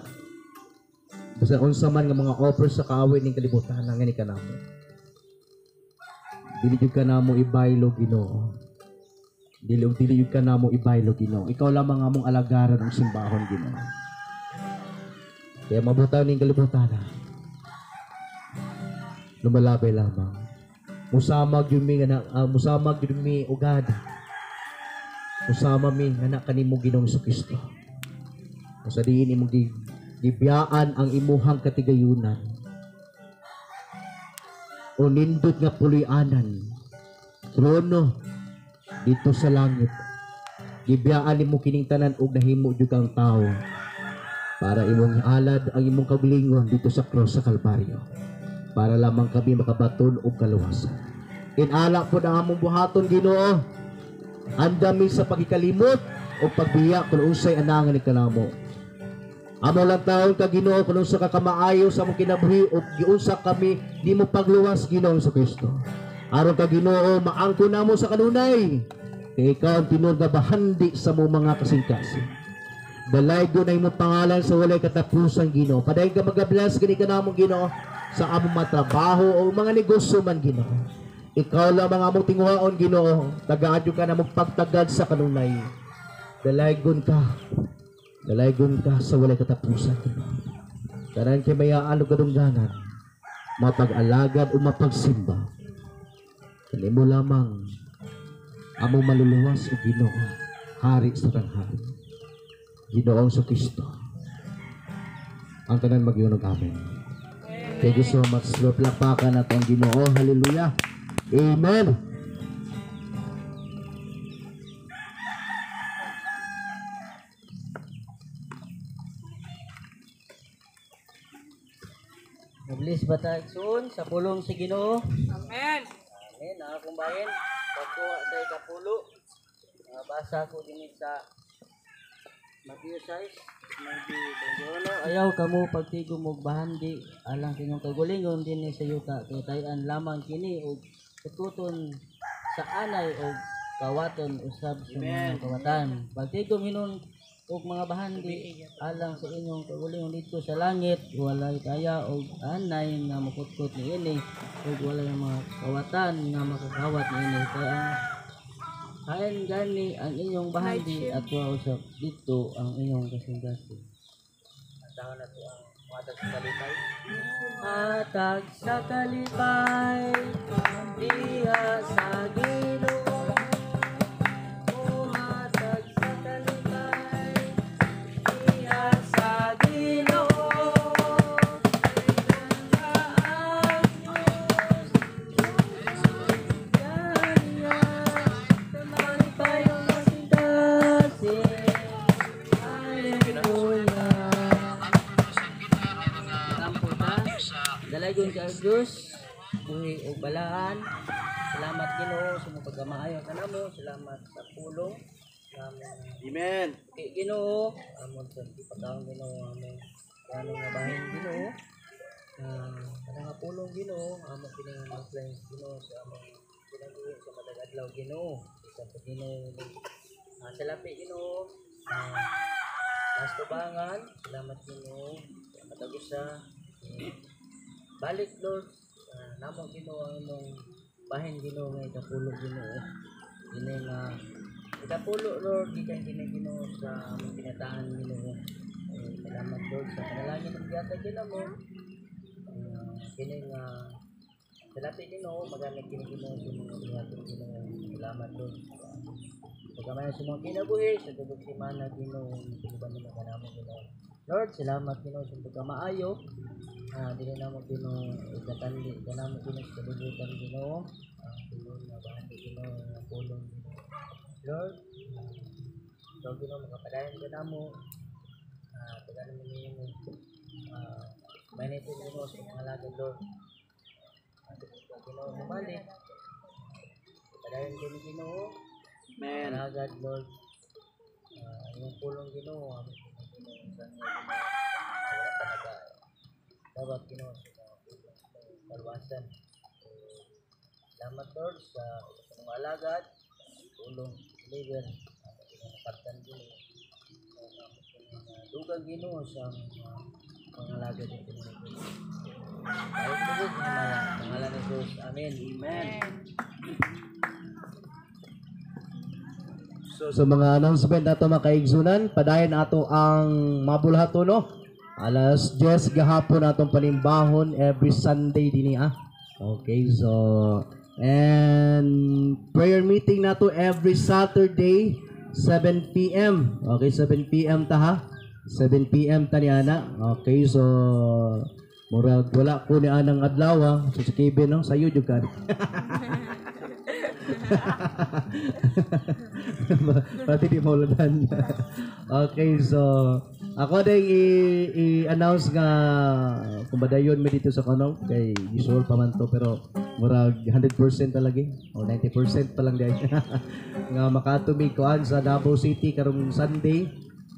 basta unsa man nga mga offers sa kaaway ning kalibutan nga ni kanamo, dili jud kanamo ibaylo, Ginoo. Dili jud kanamo ibaylo, Ginoo. Ikaw lamang among alagaran ug simbahon, Ginoo. Kaya mabutang ning kalibutan lumalabay lamang. Musamag yun mi nga musamag yun mi, O God. Musama mi nga na kanimo, Ginoong Kristo. Sa diin imong gibiyaan ang imuhang katigayunan o nindot nga puloy-anan, trono dito sa langit. Gibiyaan nimo kining tanan ug nahimo jud kang tawo para imong alad ang imong kaugalingon dito sa cross sa Kalbaryo para lamang kami makabaton og kaluwasan. Inala po ang among buhaton, Ginoo. Andami sa pagikalimot o pagbiya kung unsay anangan ni kanamo. Amo lang taon ka, Ginoo, kung unsa ka kamaayo sa among kinabuhi o giunsa kami nimo pagluwas, Ginoo sa Kristo. Aron ka, Ginoo, maangko namo sa kanunay. Kay ikaw ang tinuod nga bahandi sa mo mga kasing-kasing. Dalay na imong pangalan sa walay katapusan, Ginoo. Padayon ka magabless gani ka namo, Ginoo, sa among mga trabaho o mga negosyo man, Ginoo. Ikaw lamang among tinguhaon, Ginoo. Tagaan ka namong pagtagad sa kanunay. Dalaygon ka. Dalaygon ka sa walay katapusan, Ginoo. Tanan kay mayaan og kadungganan, mapag-alagad o mapagsimba. Kanimo lamang among maluluwas o Ginoo, hari sa tanghali. Ginoong Kristo. Ang tanan magyunog amen. Thank you so much, Lord. Plakpakan nato ang Ginoo. Hallelujah. Amen. Nablis ba tayo soon sa pulong sa Ginoo? Amen. Amen. Akong bahin, pagkuha sa ikapulo. Basa ko din sa Matthew 6:21. Ayaw kamo pagtigom og bahandi alang sa inyong kaugalingon dinhi sa yuta, kay tayan lamang kini og tututon sa anay og kawaton usab sa mga kawatan. Pagtigom hinon og mga bahandi alang sa inyong kaugalingon didto sa langit, walay kaya og anay nga makutkot niini ug walay mga kawatan nga makakawat niini, kay ang hain gani ang inyong bahandi at wa usab didto ang inyong kasing-kasing. Antahon na to ang hatag sa kalipay. Hatag sa kalipay diha sa Ginoo. Hatag sa kalipay diha sa Ginoo. Dalaygon ka Diyos, buhi og balaan. Salamat Ginoo sa imong pagkamaayo kanamo. Salamat sa pulong. Amen. Ginoo, amon sa ipakaon Ginoo among plano nga bahin Ginoo. Kanang nga pulong Ginoo, among kini nga ma-apply Ginoo sa among kinabuhi sa matag adlaw Ginoo. Isa pa Ginoo sa lapi Ginoo. Nastubangan, salamat Ginoo. Matag usa. Balik Lord, namo Ginoo ang imong bahin Ginoo nga ikapulo Ginoo. Kini nga ikapulo Lord, gikan kini Ginoo sa among kinataan Ginoo. Salamat Lord sa panalangin ng gihatag Ginoo. Kini nga sa lapi Ginoo, magamit kini Ginoo sa mga buhaton Ginoo. Salamat Lord. Pagkamay sa mga kinabuhi sa tubog semana Ginoo, uban nimo kanamo Ginoo. Lord, salamat Ginoo sa pagkamaayo. Dili namo Ginoo ikatandi kanamo Ginoo sa kalibutan Ginoo. Ang pulong nga bahandi Ginoo nga pulong Ginoo. Lord, Lord Ginoo makapadayon ka namo. Tagaan mo nimo manito Ginoo sa mga alagad Lord. Ginoo mabalik. Padayon kini Ginoo. Amen. Alagad Lord. Yung pulong Ginoo amo Ginoo sa inyo Ginoo. Wala pa naga dapat Ginoo sa mga pulong kalwasan. Salamat Lord sa mga alagad, pulong deliver, amo kini nasabtan Ginoo. Amo kini dugang Ginoo sa mga alagad ng Ginoo. Tayo tubog ng mga pangalan ni Jesus. Amen. Amen. So sa mga announcement nato mga kaigsunan, padayon ato ang mabulhato no. Alas 10 gahapon atong panimbahon every Sunday dinhi ah. Okay, so and prayer meeting nato every Saturday 7 PM. Okay, 7 PM ta ha. 7 PM ta ni ana. Okay, so murag wala ko ni anang adlaw ah. So si Kevin no, sayo jud ka. Pati di maulanan. Okay, so ako din i-announce nga kung badayon mi dito sa kanong kay usual pa man to pero murag 100% talaga o 90% pa lang di nga makatumi kuan sa Davao City karong Sunday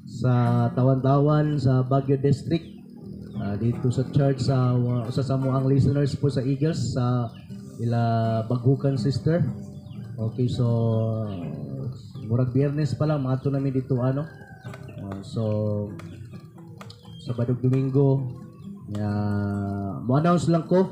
sa Tawan-Tawan sa Baguio District, dito sa church sa usa sa ang listeners po sa Eagles sa ila Bagukan sister. Okay, so murag Biyernes pa lang maadto namin dito ano. So Sabado Domingo mo-announce lang ko.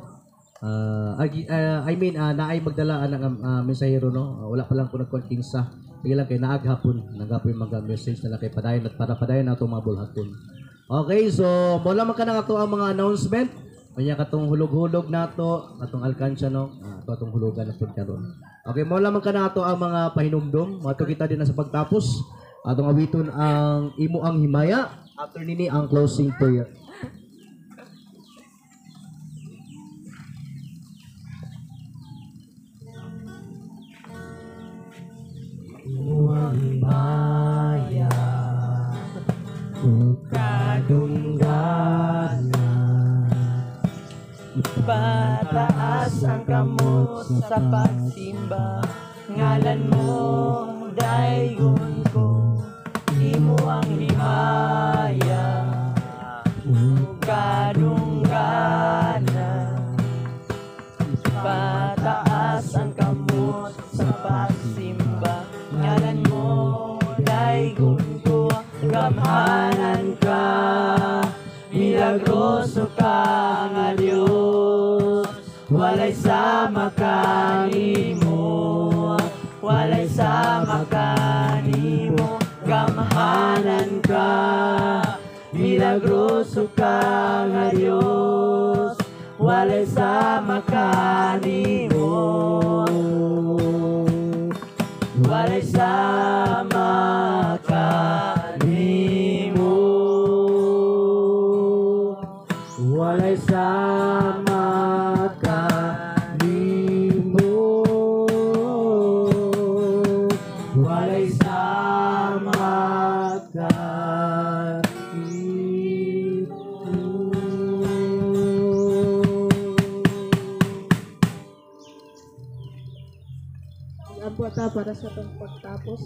I mean naay magdala anang mensahero no. Wala pa lang ko nagkuan kinsa. Sige lang kay naaghapon, nagapon mga message na lang kay padayon at para padayon nato mga bulhaton. Okay, so mo lang man ka na ato ang mga announcement. Unya katong hulog-hulog nato, katong alkansya no. Ato atong hulugan na pud karon. Okay, mao lamang kanato ang mga pahinumdom. Mato kita din na sa pagtapos. Atong awiton ang imo ang himaya. After nini ang closing prayer. Imo ang himaya ug kadungganan. Pataas ang kamot sa pagsimba, ngalan mo daygon ko, imo ang himaya ug kadungganan. Pataas ang kamot sa pagsimba, ngalan mo daygon ko, gamhanan ka, milagroso ka nga Diyos, walay sama kanimo, walay sama kanimo, gamhanan ka, milagroso ka nga Diyos, walay sama kanimo, walay sama kanimo, Walay sama kanimo, walay sama kanimo. Apo ta para sa atong pagtapos.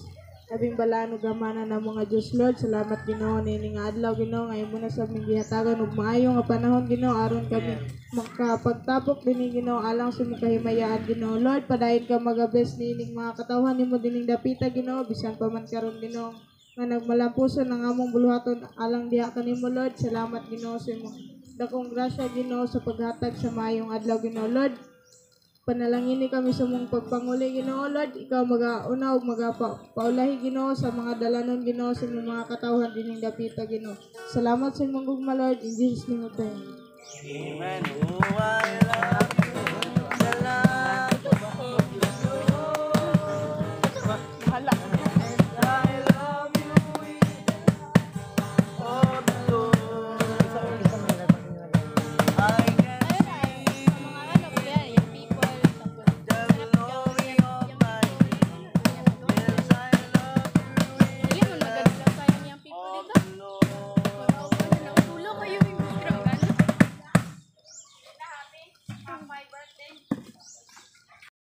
Labing balaan ug gamana na mga Diyos Lord. Salamat Ginoo niini nga adlaw Ginoo nga imo na sa aming gihatagan og maayo nga panahon Ginoo aron kami makapagtapok dinhi Ginoo alang sa imong kahimayaan Ginoo Lord. Padayon ka magabless niining mga katawhan nimo dining dapita Ginoo bisan pa man karon Ginoo nga nagmalampuson ang among buluhaton alang diha kanimo Lord. Salamat Ginoo sa imong dakong grasya Ginoo sa paghatag sa maayong adlaw Ginoo Lord. Panalangini kami sa mong pagpanguli Ginoo Lord. Ikaw magauna ug magapaulahi Ginoo sa mga dalanon Ginoo sa imong mga katawhan dining dapita Ginoo. Salamat sa imong gugma Lord. In Jesus name we pray. Amen. Oh, I love